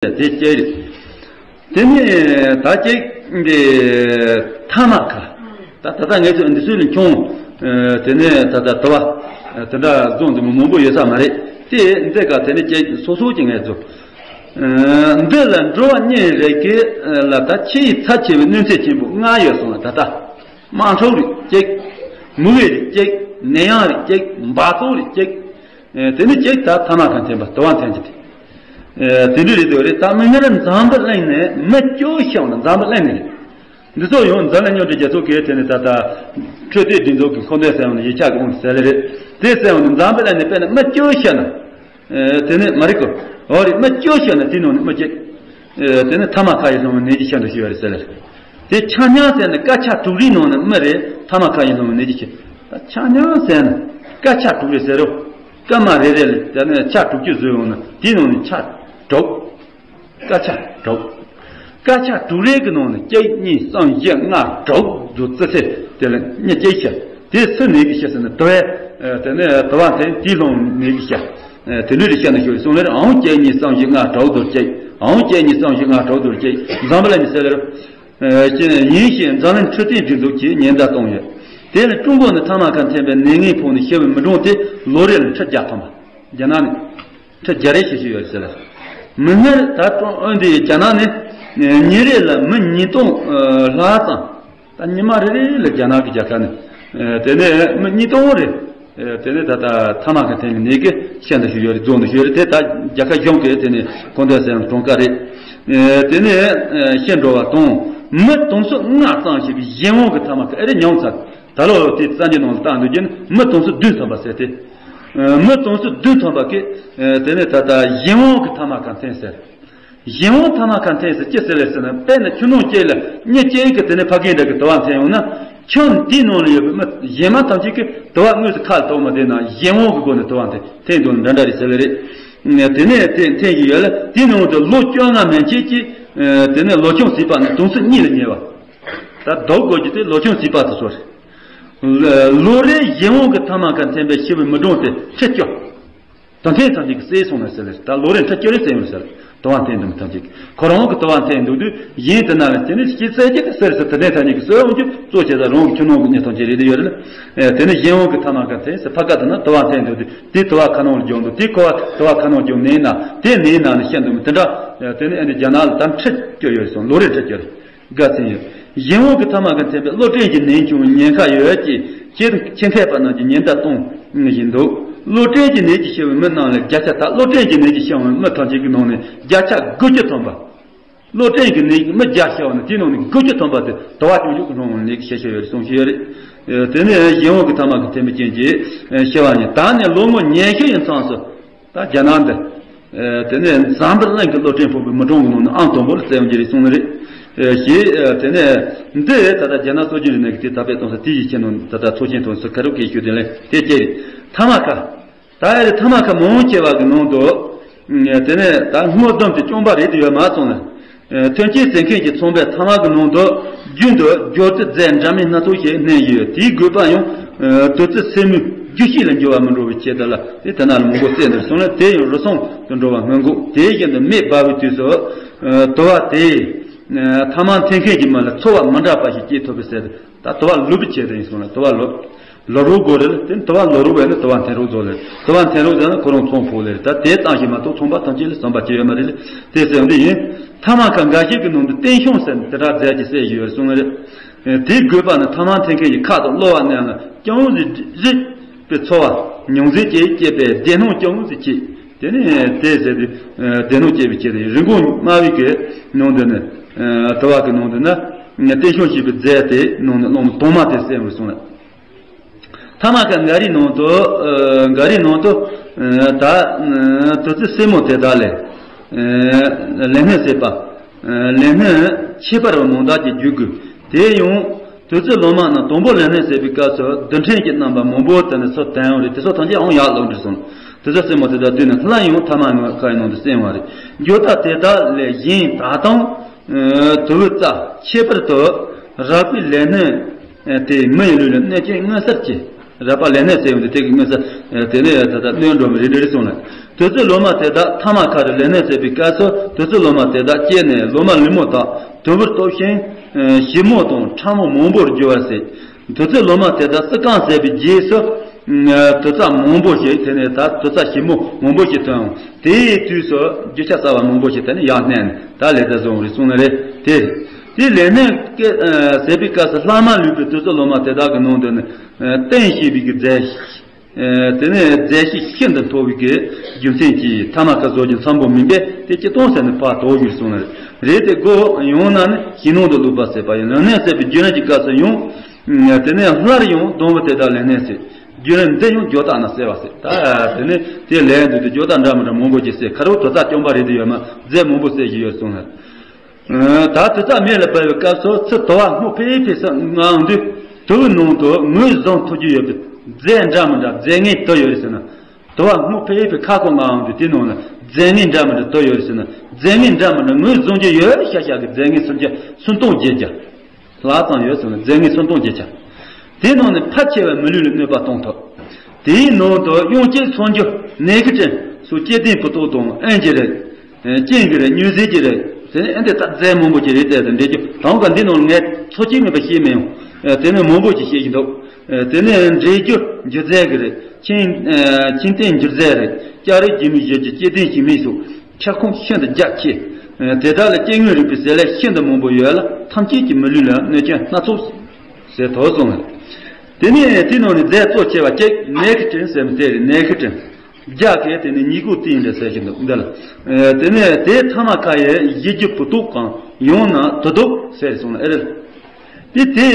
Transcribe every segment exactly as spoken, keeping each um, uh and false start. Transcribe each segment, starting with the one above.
དེ་སྐྱེ་རེད། དེ་ནས་ད་ཅིག་གི་ཐ་མ་ཁ། ད་ད་ལྟ་ངས་ཚོ་འདི་ཚོ་ལ་ཁྱོང་། དེ་ནས་ད་ལྟ་དུ་བ། དེ་འདྲ་བཟུང་འདི་མོ་མང་པོ་ཡོད་ས་མ་རེད། དེ་འདི་ག་དེ་ནས་ཅིག་སོ་སོ་ཅིག་ངས་ཚོ། འདི་ལ་འགྲོ་བ་མྱེའི་རིགས་ཀྱི་ལ་ད་ཆེས་ཚབས་ཆེ་བའི་གནོད་འཚེ་ཆེན་པོ་ལྔ་ཡོད་གསུངས་ལ། ད་ལྟ་དམངས་ཁྲོད་རིགས་གཅིག་མུ་གེའི་རིགས་གཅིག་ནད་ཡམས་རིགས་གཅིག་འབག་བཙོག་རིགས་གཅིག་དེ་ནི་གཅིག་ད་ཐ་མ་ཁ་འཐེན་པ་དུ་བ་འཐེན་གྱི་དེ། དེ་འདྲ་རེད་འདུག་རེད། ད་མིག་སྔར་འཛམ་བུ་གླིང་ནས་མི་སྐྱོ་ཤོས་ནི་འཛམ་བུ་གླིང་ནས་རེད། འདི་ཚོ་ཡང་འཛམ་གླིང་མཉམ་འབྲེལ་རྒྱལ་ཚོགས་ཀྱིས་དེ་ནི་ད་ལྟ་འཕྲོད་བསྟེན་སྒྲིག་འཛུགས་ཀྱི་ཁོ་འདོད་གསལ་བ་ནི་ཡིག་ཆ་གི་དབང་གསལ་ལེ་རེད། དེ་གསལ་བ་ནི་འཛམ་བུ་གླིང་ནས་དཔེར་ན་མི་སྐྱོ་ཤོས་ནི། དེ་ནི་མ་རིག་གོ། འོ་རེད། མི་སྐྱོ་ཤོས་ནི་དེ་ནང་ནས་མི་སྐྱེ། དེ་ནི་ཐ་མ་ཁ་ཡི་སོང་བའི་ནད་ཀྱི་ཤ་འདྲ་ཞིག་ཡོད་རེད་ཟེར་ལེ་རེད། དེ་ཆ་མཉམ་ཟེར་ནི་སྐད་ཆ་དྲུག་རེའི་ནང་ནས་མི་རེད། ཐ་མ་ཁ་ཡི་སོང་བའི་ནད་ཀྱི་ཤ། ད་ཆ་མཉམ་ཟེར་ནི་སྐད་ཆ་དྲུག་རེ་ཟེར་རོ། སྐར་མ་རེ་རེ་ལ་དེ་ནི་ཆ་དྲུག་ཅུ་བཟོས་ཡོང་ན་དེའི་ནང་ནས་ཆ་དྲུག་སྐར་ཆ་དྲུག་སྐར་ཆ་དྲུག་རེ་གི་ནང་ནས་གཅིག་གཉིས་གསུམ་བཞི་ལྔ་དྲུག་བཟོ་རྩི་ཚེ་དེ་ལ་མི་སྐྱེ་ཤ། དེ་སུ་ནད་ཀྱི་ཤ་ཟེར་ནི་དུ་བས། དེ་ནི་དུ་བ་འཐེན་དེའི་སློང་ནད་ཀྱི་ཤ། དེ་འདྲ་རེ་ཤ་ནི་ཤོད་གསུང་ལེར་ཨང་གཅིག་གཉིས་གསུམ་བཞི་ལྔ་དྲུག་བཟོ་གཅིག་ཨང་གཅིག་གཉིས་གསུམ་བཞི་ལྔ་དྲུག་བཟོ་གཅིག་འཛམ་བུ་གླིང་ནས་ཟེར་ལེར། ཡིན་ཞེས་འཛམ་གླིང་འཕྲོད་བསྟེན་སྒྲིག་འཛུགས་ཀྱིས་ཉེན་བརྡ་བཏང་ཡོད། དེ་ནི་ཀྲུང་གོ་ནས་ཐ་མ་ཁ་འཐེན་པའི་ནད་ངན་ཕོག་ནས་ཤི་བའི་མི་གྲངས་དེ་ལོ་རེ་ལ་ཁྲི་བརྒྱ་ཐམ་པ། རྒྱ་ནག་ནས་ཁྲི་བརྒྱ་རེ་ཞིག་ཤི་ཡོད་ཟེར། མིག་སྔར་ད་ཀྲུང་ཨུ་འདིའི་རྒྱ་ནག་ནས་ཉིན་རེ་ལ་མི་ཉིས་སྟོང་ལྷག་ཙམ། ད་ཉི་མ་རེ་རེ་ལ་རྒྱ་ནག་གི་རྒྱལ་ཁབ་ནས་དེ་ནས་མི་ཉིས་སྟོང་རེ། དེ་ནས་ད་ལྟ་ཐ་མ་ཁ་འཐེན་གྱི་ནད་ཀྱི་ཤ་འདི་ཞིག་ཡོད་རེད། རྫོང་འདི་ཞིག་ཡོད་རེད། དེ་ད་རྒྱལ་ཁབ་གཞུང་གིས་དེ་ནས་གོ་འདོད་སེལ་གྲངས་ཀ་རེད། དེ་ནས་ཤི་འགྲོ་བ་དང་མི་དུང་སོ་ལྔ་ཙམ་ཞིག་གི་གཞན་དབང་གི་ཐ་མ་ཁ་ཨེ་རེད་ཉུང་ཚར། ད་ལོ་དེ་གསར་འགྱུར་ནང་ལ་བལྟ་འདུག་རྒྱུ་ནི་མི་དུང་སོ་བདུན་ཐམ་པ་ཟེར་ཏེ། མི་དུང་སོ་བདུན་ཐམ་པ་གིས་དེ་ནས་ད་ལྟ་གཞན་དབང་གི་ཐ་མ་ཁ་འཐེན་ཟེར། གཞན་དབང་ཐ་མ་ཁ་འཐེན་ཟེར་ཅི་ཟེར་ལེ་ཟེར་ན། དཔེར་ན་ཆུ་ནང་སྐྱེས་ལ་མྱི་སྐྱེས་ཀྱི་དེ་ནས་ཕ་རྒན་འདྲ་གི་དུ་བ་འཐེན་ཡོང་ན། ཁྱོན་དེའི་ནང་ལ་ཡོད་པའི་མི་གཞན་མ་ཐམས་ཅད་ཀྱིས་དུ་བ་དངོས་སུ་ཁ་ལ་གཏོགས་མ་བསྡད་ན་གཞན་དབང་གི་སྒོ་ནས་དུ་བ་འཐེན་འཐེན་འདུག་ན་འདྲ་འདྲ་རེད་ཟེར་ལེ་རེད། དེ་ནས་དེ་འཐེན་གྱི་ཡོད་ལ། དེའི་ནང་དུ་ལོ་བཅོ་ལྔ་མན་ཆད་ཀྱི་དེ་ནས་ལོ་ཆུང་བྱིས་པ་ནི་དུང་སོ་གཉིས་ལ་ཉེ་བ། ད་ལྡོག་དགོས་ཀྱི་དེ་ལོ་ཆུང་བྱིས་པ་དེ་ཚོ་རེད། ལོ་རེ་གཞན་དབང་གི་ཐ་མ་ཁ་འཐེན་པའི་ཤི་བའི་མི་གྲངས་དེ་ཁྲི་བཅུ། དུ་འཐེན་ཐམས་ཅད་ཀྱིས་བསད་སོང་ན་ཟེར་ལེ། ད་ལོ་རེ་ཁྲི་བཅུ་རེ་བསད་ཡོང་ཟེར། དུ་བ་འཐེན་འདུག་མི་ཐམས་ཅད་ཀྱིས་ཁོ་རང་གི་དུ་བ་འཐེན་འདུག་དུས་གཞན་དེ་ན་ལ་དེ་ནི་སྐྱེ་ཚད་ཀྱི་གསེར་སུ་དུ་འཐེན་ཐམས་ཅད་ཀྱིས་གསོད་འོང་རྒྱུ་གཙོ་ཆེ་ས་རང་གི་ཁྱིམ་ནང་གི་མྱི་ཐམས་ཅད་རེད་དེ་ཡོད་རེད། དེ་ནི་གཞན་དབང་གི་ཐ་མ་ཁ་འཐེན་ཟེར་ཕ་ག་དུ་ན་དུ་བ་འཐེན་འདུག་དུས་དེ་དུ་བ་ཁ་ནང་ལ་འཇོག་འདུག་དེ་ཁོ་བ་དུ་བ་ཁ་ནང་འཇོག་ནས་ན་དེ་ནས་ན་ནི་ཤི་འདུག་མི་དེ་འདྲ། དེ་ནི་ཨ་ནི་རྒྱ་ནག་ལ་ད་ཁྲི་བཅུ་ཡོད་རེད་སོང་། ལོ་རེ་ཁྲི་བཅུ་རེད། དགའ་ཚན་ཡོད། གཞན་དབང་གི་ཐ་མ་གི་འཐེན་པའི་གློ་སྐྲན་གྱི་ནད་འབྱུང་བའི་ཉེན་ཁ་ཡོད་ཅེས་ཆེད་ཆེད་མཁས་པ་རྣམས་ཀྱིས་ཉེན་བརྡ་གཏོང་བཞིན་འདུག་གློ་སྐྲན་གྱི་ནད་ཀྱིས་ཤི་བའི་མི་རྣམས་ལས་བརྒྱ་ཆ་ད་གློ་སྐྲན་གྱི་ནད་ཀྱིས་ཤི་བའི་མི་ཐམས་ཅད་ཀྱི་ནང་ནས་བརྒྱ་ཆ་དགུ་བཅུ་ཐམ་པ། གློ་སྐྲན་གྱི་ནད་ཀྱིས་མི་བརྒྱ་ཤི་བ་ནི་དེའི་ནང་ནས་དགུ་བཅུ་ཐམ་པ་དེ་དུ་བ་སྐྱོན་འཇུག་གི་སློང་བའི་ནད་ཀྱིས་ཤི་ཤི་ཡོད་རེད་གསུངས་ཤི་ཡོད་རེད། དེ་ནས་གཞན་དབང་གི་ཐ་མ་གི་འཐེན་པའི་རྐྱེན་གྱིས་ཤི་བ་ཡིན། ད་ནི་ལོ་ངོ་ཉི་ཤུ་ཡི་མཚམས་སུ། ད་རྒྱ་ནག་འདི། དེ་ནས་འཛམ་བུ་གླིང་གི་གློ་སྐྲན་ཕོག་པའི་མི་གྲངས་ཀྱི་ནང་ནས་ཨང་དང་པོ་ལ་བརྩི་ཡོང་གི་རེད་གསུངས་ནི་རེད། ཞེས་དེ་ནས་འདི་ད་ལྟ་རྒྱ་ནག་སྲོལ་རྒྱུན་རིག་གནས་ཀྱི་དེ་དར་སྤེལ་གཏོང་ས་དེ་ཡི་ཆེད་ནང་ད་ལྟ་ཚོགས་ཆེན་ཐོག་སུ་ཁ་རུབ་ཀྱིས་ཞུ་དེ་ལས་དེ་སྐྱེ་རེད། ཐ་མ་ཁ། ད་ཨེ་རེད། ཐ་མ་ཁ་མང་ཆེ་བ་གི་ནང་དུ། དེ་ནས་ད་སྔོ་ལྡུམ་དེ་རྐྱང་པ་རེད་དུ་ཡོད་མ་སོང་ལ། ཐོན་སྐྱེད་བྱེད་མཁན་གྱི་ཚོང་པས་ཐ་མག་གི་ནང་དུ་རྒྱུན་དུ་སྦྱོར་དུས་རྫས་འདྲ་མིན་སྣ་ཚོགས་ཤིག་བསྣན་བཞིན་ཡོད། དེའི་དགོས་པ་ཡང་དུས་ཚོད་སེར་མོའི་རྒྱུ་ཤས་ལ་འགྱུར་བ་མི་འགྲོ་བའི་ཆེད་དུ་ལ། དེ་དེ་ན་ལ་མང་པོ་བསྲེས་ནས་སོང་ལ། དེ་ཡང་རུལ་སུངས་དུ་འགྲོ་བ་སྔོན་འགོག་དེ་བཞིན་དུ་མེ་འབར་བའི་དུས་སུ་དུ་བ་དེས་ཐ་མག་འཐེན་མཁན་གྱི་མི་ལ་ཚོར་བ་མི་འདྲ་བ་ཞིག་སྐྱེ་ཐུབ་པའི་ཟེར། ད་དུ་བ་ལུད་པའི་ཆེད་དུ་ཡིན་སོང་ལ། དུ་བ་ལུད། ལོ་རོགས་དགོས་རེད། དེ་དུ་བ་ལོ་རོགས་བས་ནི་དུ་བ་འཐེན་རོགས་བཟོ་ལེ། དུ་བ་འཐེན་རོགས་བཟོ་ན་ཁོ་རང་ཚོང་ཕོག་ལེ་རེད། ད་དེ་ཙམ་ཞིག་མ་གཏོགས་ཚོང་པ་ཐམས་ཅད་ལ་བསམ་པ་ཅི་ཡོད་མ་རེད་ལེ། དེ་ཟེར་འདི་ཡིན། ཐ་མག་ཁ་འགའ་ཞིག་གི་ནང་དུ་ཏེན་ཤོང་ཟེར་དེ་འདྲ་རྫས་ཀྱི་བསྲེས་ཡོད་གསུངས་རེད། དེའི་དགོས་པ་ནི་ཐ་མག་འཐེན་མཁན་གྱི་ཁ་དང་གློ་བ་རྣམས་ལ་ཅུང་ཟད་རིད་པའི་ཚོར་བ་ཉུང་ཟད་ཅིག་སྐྱེས་པས་བདེ་སྣང་ཅུང་ཟད་སྐྱེས། དེ་ནི་དེ་ཟེར་དུས་བདེ་སྣང་སྐྱེས་པའི་ཆེད་དུ་ཡིན། རིན་གོང་དམའ་བའི་གི་ནང་དུ་ནི་དུ་བ་གི་ནང་དུ་ན་ཏེན་ཤོང་ཞེས་པའི་རྫས་དེ་ནང་ནས་སློང་མི་དྭངས་མ་དེ་བསྲེས་པར་གསུངས་ལ། ཐ་མག་ཁ་འགའ་རེའི་ནང་དུ། འགའ་རེའི་ནང་དུ། ད་དུས་ཚོད་སེར་མོ་དེ་དག་ལས། ལས་སྣོན་བྱེད་པ། ལས་སྣོན་ཁྱད་པར་བ་མང་དག་ཅིག་བརྒྱུད་དགོས། དེ་ཡང་དུས་ཚོད་ལོ་མ་ནང་དང་པོ་ལས་སྣོན་བྱེད་པའི་སྐབས་སུ་རྡུལ་ཕྲན་གྱི་རྣམ་པ་མང་པོ་དེ་ནི་ཚུར་ཐོན་ཡོང་རེད། དེ་ཚོ་ཐམས་ཅད་ཡང་ཡར་ལོག་འགྲོ་སོང་། དུས་ཚོད་སེར་མོ་དེ་དག་བསྡུས་ནས་སླར་ཡང་ཐ་མག་ཁའི་ནང་དུ་བསྲེས་པ་རེད། རྒྱུ་དག་དེ་དག་ལས་གཞན་ད་དུང་། དུ་བའི་རྩ་ཁྱད་པར་དུ་རགས་པའི་ལས་སྣོན་དེས་མི་ཡི་ལུས་ལ་གནོད་སྐྱོན་མངོན་གསལ་གྱིས། རལ་པ་ལས་སྣེ་ཟེར་ཡོང་དུས་དེ་གི་དངོས་སུ་དེ་ནས་ད་ལྟ་གནོན་འགྲོ་མི་རེ་འདྲ་རེ་སོང་ལ། དུས་ཚོད་ལོ་མ་དེ་དག་ཐ་མག་ཁ་རུ་ལས་སྣེ་ཟེར་བའི་སྐབས་སུ་དུས་ཚོད་ལོ་མ་དེ་དག་སྐྱེས་ནས་ལོ་མ་ལུས་མོ་དག་དུམ་བུར་སྟོབས་ཤིང་ཞིབ་མོ་དང་ཕྲ་མོ་མང་པོར་འགྱུར་བར་སྲིད། དུས་ཚོད་ལོ་མ་དེ་དག་སྲི་གང་ཟད་པའི་རྗེས་སུ། དུད་རྩ་མང་པོ་ཞིག་དེ་ནས་ད་དུད་རྩ་ཞིབ་མོ་མང་པོ་ཞིག་ཐོན་འོང་། དེའི་དུས་སུ་རྒྱུ་ཆ་གསར་བ་མང་པོ་ཞིག་དེ་ནས་ཡར་བསྣན་ནས་ད་ལས་ད་བཟོ་འོང་རེད་གསུངས་ནི་རེད། དེ་དེ་ལས་སྣེ་ཟད་པའི་སྐབས་སུ་ལྷག་མ་ལུས་པའི་དུད་རྩ་ལོ་མ་དེ་དག་གི་ནང་དུ་ནི་བརྟན་ཞེས་པའི་གི་རྫས། དེ་ནས་རྫས་ཤིག་ཤིན་ཏུ་མཐོ་བའི་གི་རྒྱུ་མཚན་གྱིས་ཐ་མག་ཁ་བཟོ་རྒྱུ་འཚམ་པོ་མིན་པས་དེ་སྤྱིར་བཏང་ཟེར་ནས་ཕར་དོགས་ཡོད་གསུངས་ནི་རེད། དེ་དགོས་ཡོང་ན་ནི་ཞིང་ནང་དུ་བླུགས་པ་ཟད་པ་ཡིན། ལས་སྣེ་ཟད་པའི་རྒྱུན་རིང་གི་སྐབས་སུ་ཡང་། དེ་ནས་སླར་ཡང་སྡོང་བུ་དེ་དག་ལས་སྣེ་ཟད། རྒྱུན་རིང་འདི་ཡང་རྒྱུ་དག་ན་ཟད་པ་ཟད། ད་དེ་ནས་དེ་ལས་འདུག་དེ་རྒྱུ་དག་འདྲ་མི་འདྲ་མང་པོ་ཅིག་ཟད། ཁ་རོག་དུད་རྩ་སྐྱོང་པ་རེད་དེ་ཡོད་མ་རྫས་མང་པོ་ཟད་ཀྱི་ཡོད་གསུངས་ལ། ད་དུད་རྩ་མེ་ལ་སྦར་བའི་སྐབས་སུ་ཚུར་དུ་བ་སྔོ་ཕེ་ཕེ་སུ་མངའ་འོང་དུས་དུ་བའི་ནང་དུ་ངོས་བཟུང་ཐུབ་རྒྱུ་ཡོད་པའི་རྫས་འདྲ་མི་འདྲ་རྫས་ངན་དུ་ཡོད་རེད་ཟེར་ན། དུ་བ་སྔོ་ཕེ་ཕེ་ཁ་ཁོ་མངའ་འོང་དུས་དེ་ནང་ལ་རྫས་ངན་འདྲ་མི་འདྲ་དུ་ཡོད་རེད་ཟེར་ན། རྫས་ངན་འདྲ་མི་འདྲ་ངོས་བཟུང་རྒྱུ་ཡོད་ཤ་ཤ་གི་རྫས་ངན་སུམ་བརྒྱ་སུམ་སྟོང་བརྒྱད་བརྒྱ། ལྷག་ཙམ་ཡོད་ཟེར་ན་རྫས་ངན་སུམ་སྟོང་བརྒྱད་བརྒྱ། དེའི་ནང་ནས་ཕལ་ཆེ་བ་མི་ལུས་ལ་གནོད་པ་གཏོང་ཐུབ། དེའི་ནང་དུ་གཡང་སྐྱེས་ཚོང་རྒྱུ་ནེ་ཁི་ཏྲིན་སོགས་སྐྱེ་ལྡན་བུ་ཏོག་དང་ཨན་གྱི་རིགས། ཅན་གྱི་རིགས་མྱོས་རྫས་ཀྱི་རིགས། དེ་ནས་ཨན་དེ་དག་རྫས་མང་པོ་ཅིག་རེད་དེ་དང་འབྲེལ་རྒྱུ་དང་ག་འདི་ནང་ལ་ངས་ཚོ་གཅིག་མེད་པ་ཤེས་མི་ཡོང་། དེ་ནས་མང་པོ་ཅིག་ཤེས་ཀྱི་འདུག་དེ་ནས་འབྲས་རྒྱུ་འགྱུར་རྫས་ཀྱི་རིགས། ཆིང་ཆིང་ཏན་འགྱུར་རྫས་རིགས། སྐྱ་རིལ་རྒྱུ་མའི་གཞི་རྒྱུ་སྐྱེ་ལྡན་ཞིང་སྨན་སོགས། ཁྱབ་ཁོངས་ཤིན་ཏུ་རྒྱ་ཆེ། དེ་དག་ལ་སྐྱེ་དངོས་རིག་པའི་ཟེར་ལས་ཤིན་ཏུ་མང་པོ་ཡོད་ལ་ཐམས་ཅད་ཀྱི་མི་ལུས་ལ་གནོད་སྐྱོན་སྣ་ཚོགས་ཟེར་དོ་གསུངས། དེ་ནས་དེ་ནང་ནས་རྫས་གཙོ་ཆེ་བ་གཅིག་ནེ་ཁི་ཏྲིན་ཟེར་མི་དེ་རེད། ནེ་ཁི་ཏྲིན། རྒྱ་སྐད་དེ་ནི་ཉིས་གོ་ཏིན་རེད་ཟེར་གྱི་འདུག་འདི་ལ། དེ་ནས་དེ་ཐ་མག་ཁ་ཡི་བཞི་རྒྱུ་བུ་ཏོག་གམ་ཡང་ན་དུ་དོག་ཟེར་གསུངས་ལ་ཨེ་རེད། དེ་དེ་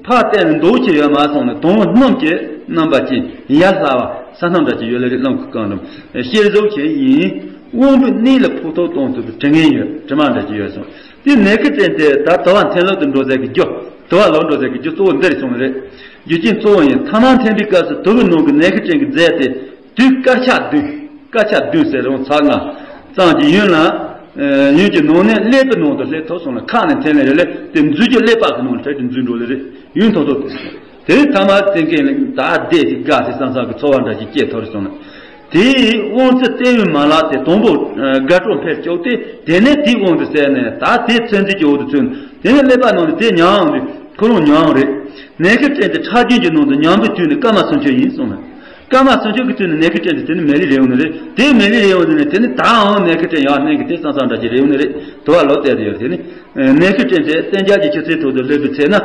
ཕར་བལྟས་ནས་མདོག་ཅིག་ཡོད་མ་སོང་ནས་དོང་སྣུམ་གྱི་རྣམ་པ་ཅན་ཡར་ལྷ་བ་ས་སྣམ་འདྲ་ཅིག་ཡོད་ལེ་རེད། རླངས་ཁུག་གང་རུང་གཤེར་གཟུགས་ཅན་ཡིན། དབང་པོའི་གནས་ལ་ཕོག་ཐུག་གཏོང་ཐུབ་པའི་དྲི་ངན་ཡོད། དྲི་མ་འདྲ་ཅིག་ཡོད་སོང་། དེ་ནེ་ཁི་ཏྲིན་དེ་ད་དུ་བ་འཐེན་ལོག་ཏུ་འགྲོ་ཟེར་གི་རྒྱུ་དུ་བ་ལོག་འགྲོ་ཟེར་གི་རྒྱུ་གཙོ་བོ་འདིར་སོང་རེད། རྒྱུ་རྐྱེན་གཙོ་བོ་ཡིན། ཐ་མག་འཐེན་པའི་སྐབས་སུ་དུ་བའི་ནང་གི་ནེ་ཁི་ཏྲིན་གྱི་རྫས་དེ་དུས་སྐར་ཆ་བདུན། སྐར་ཆ་བདུན་ཟེར་རུང་ཚར་ལྔ་ཙམ་གྱི་ཡུན་ལ། ཡུན་གྱི་ནང་ནས་ཀླད་པའི་ནང་དུ་སླེབས་ཐུབ་སོང་ལ་ཁ་ནས་འཐེན་ལེ་རེ་ལེ་དེ་འཛུལ་རྒྱུ་ཀླད་པ་གི་ནང་ལ་ཐད་དུ་འཛུལ་འགྲོ་ལེ་རེ་ཡུན་ཐུང་ཐུང་དེ། དེ་ནས་ཐ་མག་འཐེན་མཁན་ལ་ད་བདེ་ཞིག་དགའ་ཞིག་བསམ་བསམ་གི་ཚོར་བ་འདྲ་ཞིག་སྐྱེས་ཐུབ་སོང་ལ། དེའི་དབང་ཚད་བརྟན་པོའི་མ་ལག་དེ་དང་པོ་དགའ་སྤྲོ་འཕེལ་བཅུག་སྟེ་དེ་ནས་དེའི་དབང་དུ་གསལ་ནས་ད་དེ་ཚོད་འཛིན་གྱི་འོག་ཏུ་ཚུད་དེ་ནས་ཀླད་པ་ནང་ནས་དེ་ཉམས་འོང་དུས་ཁོ་རང་ཉམས་རེད། ནེ་ཁི་ཏྲིན་དེ་ཁྲག་རྒྱུན་གྱི་ནང་དུ་ཉམས་པའི་དུས་ནི་སྐར་མ་སུམ་ཅུ་ཡིན་གསུངས་ནས། སྐར་མ་སུམ་ཅུ་གི་ཚུན་ནས་ནེ་ཁི་ཏྲིན་དེ་དེ་ནི་མེ་ལི་རེ་འོང་ནི་རེད། དེ་མེ་ལི་རེ་འོང་དུས་ནས་དེ་ནི་ད་འང་ནེ་ཁི་ཏྲིན་ཡང་སྣེ་གི་དེ་སང་སང་འདྲ་ཅིག་རེ་འོང་ནི་རེད། དུ་བ་ལོག་བལྟས་དེ་ཡོད་དེ་ནི། ནེ་ཁི་ཏྲིན་དེ་གཏན་འཇགས་ཀྱི་ཆུ་ཚད་ཐོག་ཏུ་སླེབས་པའི་ཚེ་ན།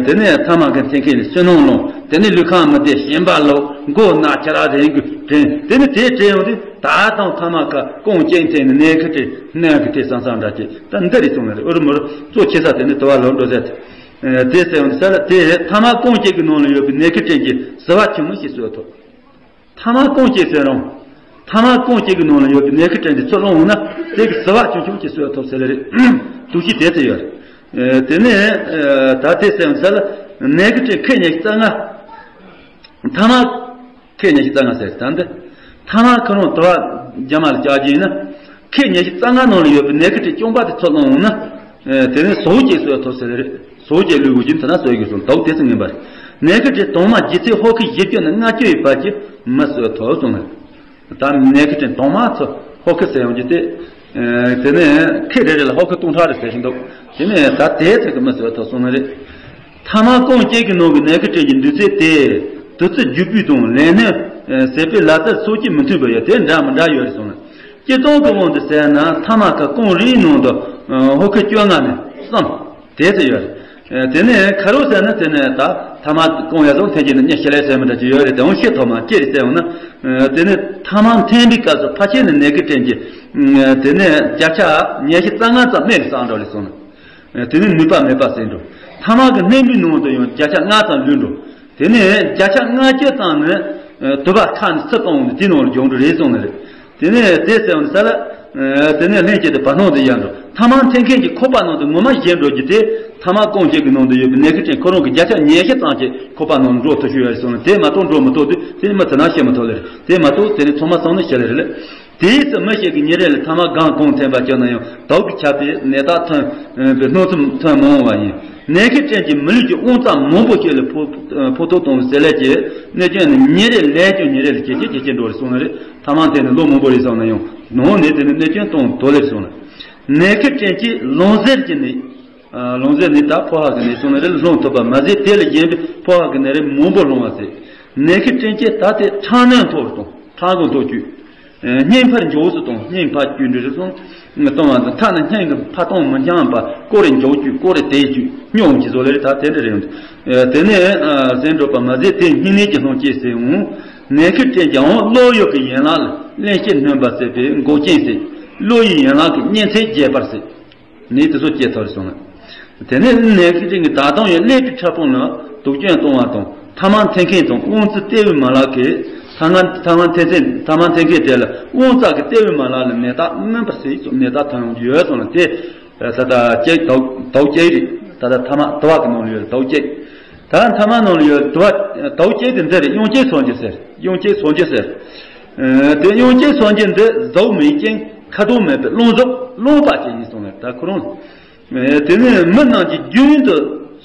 དེ་ནས་ཐ་མག་གི་འཐེན་མཁན་ལ་བསོད་ནམས་སློང་། དེ་ནས་ལུས་ཁམས་མི་བདེ་ཞེན་པ་ལོག་མགོ་ན་ཁྱེར་ར་རེ་གི་དྲན་དེ་ནི་དེ་དྲན་ཡོང་དུས་ད་དང་ཐ་མག་ཁ་རྐང་གཅིག་འཐེན་ནས་ནེ་ཁི་ཏྲིན་སྣེ་གི་དེ་སང་སང་འདྲ་ཅིག་ད་འདི་རེད་གསུངས་ནི་རེད། འུ་རུ་མུ་རུ་གཙོ་ཆེ་ས་དེ་ནི་དུ་བ་ལོག་འགྲོ་ཟེར་ཏེ། དེ་ཟེར་ཡོང་དུས་ས་ལ་དེ་ཐ་མག་རྐང་གཅིག་གི་ནང་ལ་ཡོད་པའི་ནེ་ཁི་ཏྲིན་གྱི་ཟིལ་བ་ཆུང་ངུ་ཞིག་གསོད་ཐུབ། ཐ་མག་རྐང་གཅིག་ཟེར་རུང་། ཐ་མག་རྐང་གཅིག་གི་ནང་ལ་ཡོད་པའི་ནེ་ཁི་ཏྲིན་དེ་ཚུར་སློང་འོང་ན་དེ་གི་ཟིལ་བ་ཆུང་ཆུང་གཅིག་གསོད་ཐུབ་ཟེར་ལེ་རེད། དུག་ཤི་དེ་ཚོ་ཡོད་རེད། དེ་ནས་ད་དེ་ཟེར་ཡོང་ས་ལ་ནེ་ཁི་ཏྲིན་ཁལ་ཉི་ཤུ་རྩ་ལྔ། ཐ་མག་ཁལ་ཉི་ཤུ་རྩ་ལྔ་ཟེར་ད་འདི། ཐ་མག་ཁོ་རང་དུ་བ་རྒྱ་མ་ལ་བཅག་རྒྱུ་ཡིན་ན། ཁལ་ཉི་ཤུ་རྩ་ལྔ་ནང་ལ་ཡོད་པའི་ནེ་ཁི་ཏྲིན་རྐྱང་པ་དེ་ཚུར་སློང་འོང་ན། དེ་ནས་ཟོག་གཅིག་གསོད་ཐུབ་ཟེར་ལེ་རེད། ཟོག་གཅིག་ལུས་དགོས་ཀྱི་ཡིན་ཐ་ན་གསོད་དགོས་གསུངས་དོག་དེ་ཚོ་ངན་པ་རེད། ནེ་ཁི་ཏྲིན་དྭངས་མ་ལྗིད་ཚད་ཧོ་ཁི་བཞི་བཅུ་ནས་ལྔ་བཅུ་ཡི་བར་གྱི་མི་གསོད་ཐུབ་གསུངས་ལེ། ད་ནེ་ཁི་ཏྲིན་དྭངས་མ་ཚོ་ཧོ་ཁི་ཟེར་ཡོང་རྒྱུ་དེ། དེ་ནས་ཁི་རེ་རེ་ལ་ཧོ་ཁི་སྟོང་ཕྲག་རེ་ཟེར་བཞིན་འདུག་དེ་ནས་ད་དེ་ཚོ་གི་མི་གསོད་ཐུབ་གསུངས་ནི་རེད། ཐ་མག་རྐང་གཅིག་གི་ནང་གི་ནེ་ཁི་ཏྲིན་གྱི་འདུས་ཚད་དེ་དུས་ཚོད་རྒྱུ་སྤུས་དང་ལས་སྣོན་ཟད་པའི་ལག་རྩལ་སོགས་ཀྱིས་མི་མཐུན་པ་ཡོད་དེ་འདྲ་མི་འདྲ་ཡོད་རེད་གསུངས་ལ། སྤྱིར་བཏང་གི་དབང་དུ་བྱས་ན་ཐ་མག་ཁ་རྐང་རེའི་ནང་དུ་ཧོ་ཁི་བཅོ་ལྔ་ནས་གསུམ་དེ་ཚོ་ཡོད་རེད། དེ་ནས་ཁ་རོག་ཟེར་ན་དེ་ནས་ད་ཐ་མག་རྐང་ཡ་བཟང་འཐེན་གྱི་ནི་གཉིས་ཤི་ལེ་ཟེར་མི་འདྲ་ཅིག་ཡོད་རེད། དེ་འོང་ཤི་ཐོག་མ་ཅི་རེད་ཟེར་འོང་ན། དེ་ནས་ཐ་མག་འཐེན་པའི་སྐབས་སུ་ཕལ་ཆེར་ནི་ནེ་ཁི་ཏྲིན་གྱི་དེ་ནས་བརྒྱ་ཆ་ཉི་ཤུ་རྩ་ལྔ་ཙམ་མེད་ཀྱི་སང་འགྲོ་རེད་གསུངས་ནས། དེ་ནས་ནུས་པ་མེད་པ་ཟེར་འགྲོ། ཐ་མག་གི་སྣེ་མོའི་ནང་དུ་ཡང་བརྒྱ་ཆ་ལྔ་ཙམ་ལུས་འགྲོ། དེ་ནས་བརྒྱ་ཆ་ལྔ་བཅུ་ཙམ་ནི་དུ་བ་ཁ་ནས་ཚུར་བཏང་འོང་ནས་དེའི་ནང་ལ་འཇོག་འགྲོ་རེད་གསུངས་ནི་རེད། དེ་ནས་དེ་ཟེར་བ་ནི་ས་ལ། དེ་ནས་ལྷན་སྐྱེས་དེ་བར་སྣང་དུ་ཡལ་འགྲོ། ཐ་མག་འཐེན་མཁན་གྱི་ཁོག་པ་ནང་དུ་ངོ་མ་བཞུར་འགྲོ་རྒྱུ་དེ་ཐ་མག་རྐང་གཅིག་གི་ནང་དུ་ཡོད་པའི་ནེ་ཁི་ཏྲིན་ཁོ་རང་གི་བརྒྱ་ཆ་ཉི་ཤུ་ཙམ་གྱི་ཁོག་པ་ནང་འགྲོ་ཐུབ་ཤོས་ཡོད་རེད་གསུངས་ནས། དེ་མ་གཏོགས་འགྲོ་མི་ཐུབ་དུས་དེ་ནི་མི་དེ་ན་ཤི་མི་ཐུབ་ལེ་རེད། དེ་མ་གཏོགས་དེ་ནི་ཚང་མ་སང་ནི་ཤི་ལེ་རེད་ལེ། དེའི་ཚེ་མི་ཞིག་གིས་ཉིན་རེ་ལ་ཐ་མག་སྒམ་གང་འཐེན་པ་ཅི་ན་ཡང་དུག་གིས་ཁྱབ་པའི་ནད་རྟགས་ཐོན་པའི་སྣང་ཚུལ་ཐོན་མི་འོང་བ་ཡིན། ནད་གཞི་ཅན་གྱི་མི་ལུས་ཀྱི་དབང་རྩ་མང་པོ་ཞིག་ལ་ཕོག་ཕོག་ཐུག་གཏོང་བའི་ཟེར་ལས་ཀྱི་གནོད་སྐྱོན་ནི་ཉིན་རེ་ལས་ཀྱང་ཉིན་རེ་ལ་ཇེ་ཆེ་ཇེ་ཆེ་འགྲོ་རེ་སོང་ནི་རེད། ཐ་མག་འཐེན་ནས་ལོ་མང་པོ་རེ་སོང་ན་ཡང་ནང་ནས་དེ་ནི་གནོད་སྐྱོན་གཏོང་དོ་ལེར་སོང་ན། ནད་གཞི་ཅན་གྱི་ལོང་ཟེར་གྱི་ནད། ལོང་ཟེར་ནི་ད་ཕོ་བ་གི་ནད་སོང་ན་རེ་ལ་སློང་ཐུབ་པ་མ་ཟད་དེ་ལས་གཞན་པའི་ཕོ་བ་གི་ནད་རིགས་མང་པོ་སློང་བ་ཟེར། ནད་གཞི་ཅན་གྱི་ད་དེ་ཁྲག་སྣ་མཐོ་རུ་གཏོང་ཁྲག་འགོ་མཐོ་བཅུག་སྙིང་འཕར་མགྱོགས་སུ་གཏོང་སྙིང་འཕར་བཅུག་འདྲི་རེ་སོང་། གཏོང་བ་དང་ཐ་ན་སྙིང་གི་འཕར་གཏོང་མི་འཆང་བ་ཀོ་རེ་མགྱོགས་བཅུག་ཀོ་རེ་དལ་བཅུག་སྨྱོ་འོང་གི་བཟོ་ལས་རེ་ད་དེ་འདྲ་རེད། དེ་ནས་ཟིན་འགྲོ་བ་མ་ཟད་དེ་སྙིང་ནད་ཀྱི་སློང་སྐྱེད་ཟེར་འོང་། ནད་གཞི་ཅན་གྱི་འོང་གློ་ཡུ་གི་ཡན་ལག་ལ་རླན་གཤེར་སྣོན་པ་ཟེར་བའི་འགོག་རྐྱེན་ཟེར། གློ་ཡུའི་ཡན་ལག་གི་གཉན་ཚད་རྒྱས་པར་ཟེར། ནད་དེ་ཚོ་སྐྱེ་ཐུབ་སོང་ན། དེ་ནས་ནད་གཞི་ཅན་གྱི་ད་དུང་ཡང་ཀླད་པའི་ཕྲ་ཕུང་ལ་དུག་སྐྱོན་གཏོང་བ་དང་ཐ་མག་འཐེན་མཁན་དང་དབང་རྩའི་ལྟེ་བའི་མ་ལག་གི་ཐ་མག་ཐ་མག་འཐེན་མཁན་ཐ་མག་འཐེན་མཁན་དེ་ལ་དབང་རྩ་གི་ལྟེ་བའི་མ་ལག་ལ་ནད་རྟགས་སྨིན་པ་ཟེར་ནད་རྟགས་ཐོན་ཡོང་རྒྱུ་ཡོད་སོང་ན་དེ། ད་ལྟ་ཅེག་དོག་དོག་ཅེག་རེད། ད་ལྟ་ཐ་མག་དུ་བ་གི་ནང་ལ་ཡོད་དོག་ཅེག་ད་ཐ་མག་ནང་ལ་ཡོད་དུ་བ་དོག་ཅེག་དེ་འདི་རེད། གཡོན་ཅན་སངས་རྒྱས་ཟེར། གཡོན་ཅན་སངས་རྒྱས་ཟེར། དེ་གཡོན་ཅན་སངས་རྒྱས་འདི་གཟུགས་མེད་ཅིང་ཁ་དོག་མེད་པའི་རླུང་གཟུགས་རླུང་པ་ཅན་ཡིན་གསུངས་ནས་ད་ཁོ་རང་། དེ་ནས་མི་རྣམས་ཀྱི་རྒྱུན་དུ་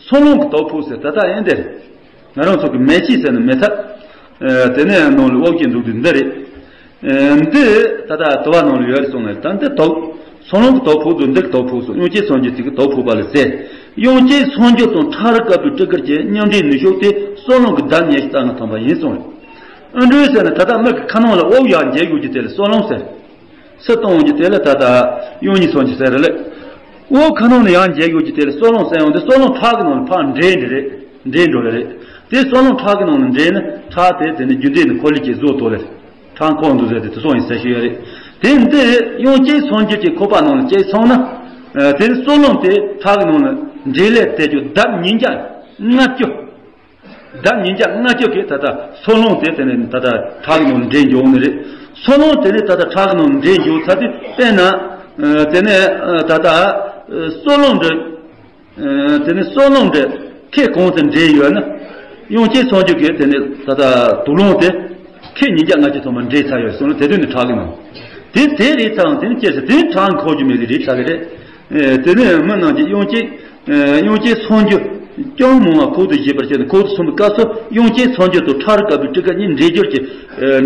སོལ་རླུང་གི་དོག་ཕོག་ཟེར་ད་ལྟ་ཡིན་འདི་རེད། ང་རང་ཚོ་གི་མེ་ལྕེ་ཟེར་ན་མེ་ཐབ། དེ་ནས་ནང་ལ་དབུགས་ཀྱི་འདུག་དུས་འདི་རེད། འདི་ད་ལྟ་དུ་བ་ནང་ལ་ཡོད་རེད་གསུངས་ནས་ད་འདི་དོག་སོལ་རླུང་གི་དོག་ཕོག་དུས་འདི་གི་དོག་ཕོག་སོང་གཡོན་ཅན་སངས་རྒྱས་དེ་གི་དོག་ཕོག་པ་ལ་ཟེར། གཡོན་ཅན་སངས་རྒྱས་དང་ཁྲག་རུས་དཀར་པོའི་སྤྲི་དཀར་གྱི་མཉམ་འབྲེལ་ནུས་ཤུགས་དེ་སོལ་རླུང་གི་ཟླ་ཉི་ཤུ་རྩ་ལྔ་ཐམ་པ་ཡིན་གསུངས་རེད། ཨ་འགྲོས་ཟེར་ན་ད་ལྟ་མི་གི་ཁ་ནང་ལ་དབུགས་ཡར་འགྱེལ་དགོས་ཀྱི་དེ་ལ་སོལ་རླུང་ཟེར། སུ་གཏོང་གི་དེ་ལ་ད་ལྟ་གཡོན་ཉི་སོང་གི་ཟེར་རེད་ལེ། དབུགས་ཁ་ནང་ནས་ཡར་འཇལ་དགོས་ཀྱི་དེ་ལ་སོལ་རླུང་ཟེར་ཡོང་དུས་སོལ་རླུང་ཁྲག་གི་ནང་ནས་ཕར་འདྲེས་འདྲ་རེད། འདྲེས་འགྲོ་ལེ་རེད། དེ་སོལ་རླུང་ཁྲག་གི་ནང་ནས་འདྲེས་ན་ཁྲག་དེ་དེ་ནས་རྒྱུན་ལྡན་ནས་ཁོ་ལི་ཅེ་བཟོ་ཐུབ་ལེ་རེད། ཁྲག་འཁོར་འདུག་ཟེར་དེ་དེ་སོང་ཡིན་ཟེར་ཞུ་ཡ་རེད། དེ་འདི་གཡོན་ཅན་སངས་རྒྱས་ཀྱི་ཁོག་པ་ནང་ལ་སྐྱེས་སོང་ན། དེ་ནས་སོལ་རླུང་དེ་ཁྲག་གི་ནང་ནས་འདྲེས་ལེ་དེ་རྒྱུ་ལྡབ་ཉིས་བརྒྱ་ལྔ་བཅུ། ལྡབ་ཉིས་བརྒྱ་ལྔ་བཅུ་གིས་ད་ལྟ་སོལ་རླུང་དེ་དེ་ནས་ད་ལྟ་ཁྲག་གི་ནང་འདྲེས་འགྱོ་ནི་རེད། སོལ་རླུང་དེ་ནས་ད་ལྟ་ཁྲག་གི་ནང་འདྲེས་འགྱོ་ཚར་དུས་དཔེར་ན། དེ་ནས་ད་ལྟ་སོལ་རླུང་འདི། དེ་ནས་སོལ་རླུང་འདི་ཁེ་གང་དུ་འདྲེས་ཡོད་ན། གཡོན་ཅན་སངས་རྒྱས་ཀྱིས་དེ་ནས་ད་ལྟ་དུག་རླུང་དེ་ཁེ་ཉིས་བརྒྱ་ལྔ་བཅུ་ཐོག་མར་འདྲེས་ཚར་ཡོད་སོང་ན་དེ་དུས་ནས་ཁྲག་གི་ནང་། དེ་དེ་རེད་ཚར་དེ་ནས་སྐྱེས་སོ་དེ་ནས་ཁྲག་འཁོར་རྒྱུ་མེད་ལེ་རེད་ཚར་གི་རེད། དེ་ནས་མི་རྣམས་ཀྱིས་གཡོན་ཅན། གཡོན་ཅན་སངས་རྒྱས། སྐྱོན་མང་བ་ཁོག་ཏུ་བཞེས་པར་བྱས་ནས་ཁོག་ཏུ་སོང་བའི་སྐབས་སུ་གཡོན་ཅན་སངས་རྒྱས་དང་ཁྲག་རུས་དཀར་པོའི་སྤྲི་དཀར་གཉིས་འདྲེས་སྦྱོར་གྱི།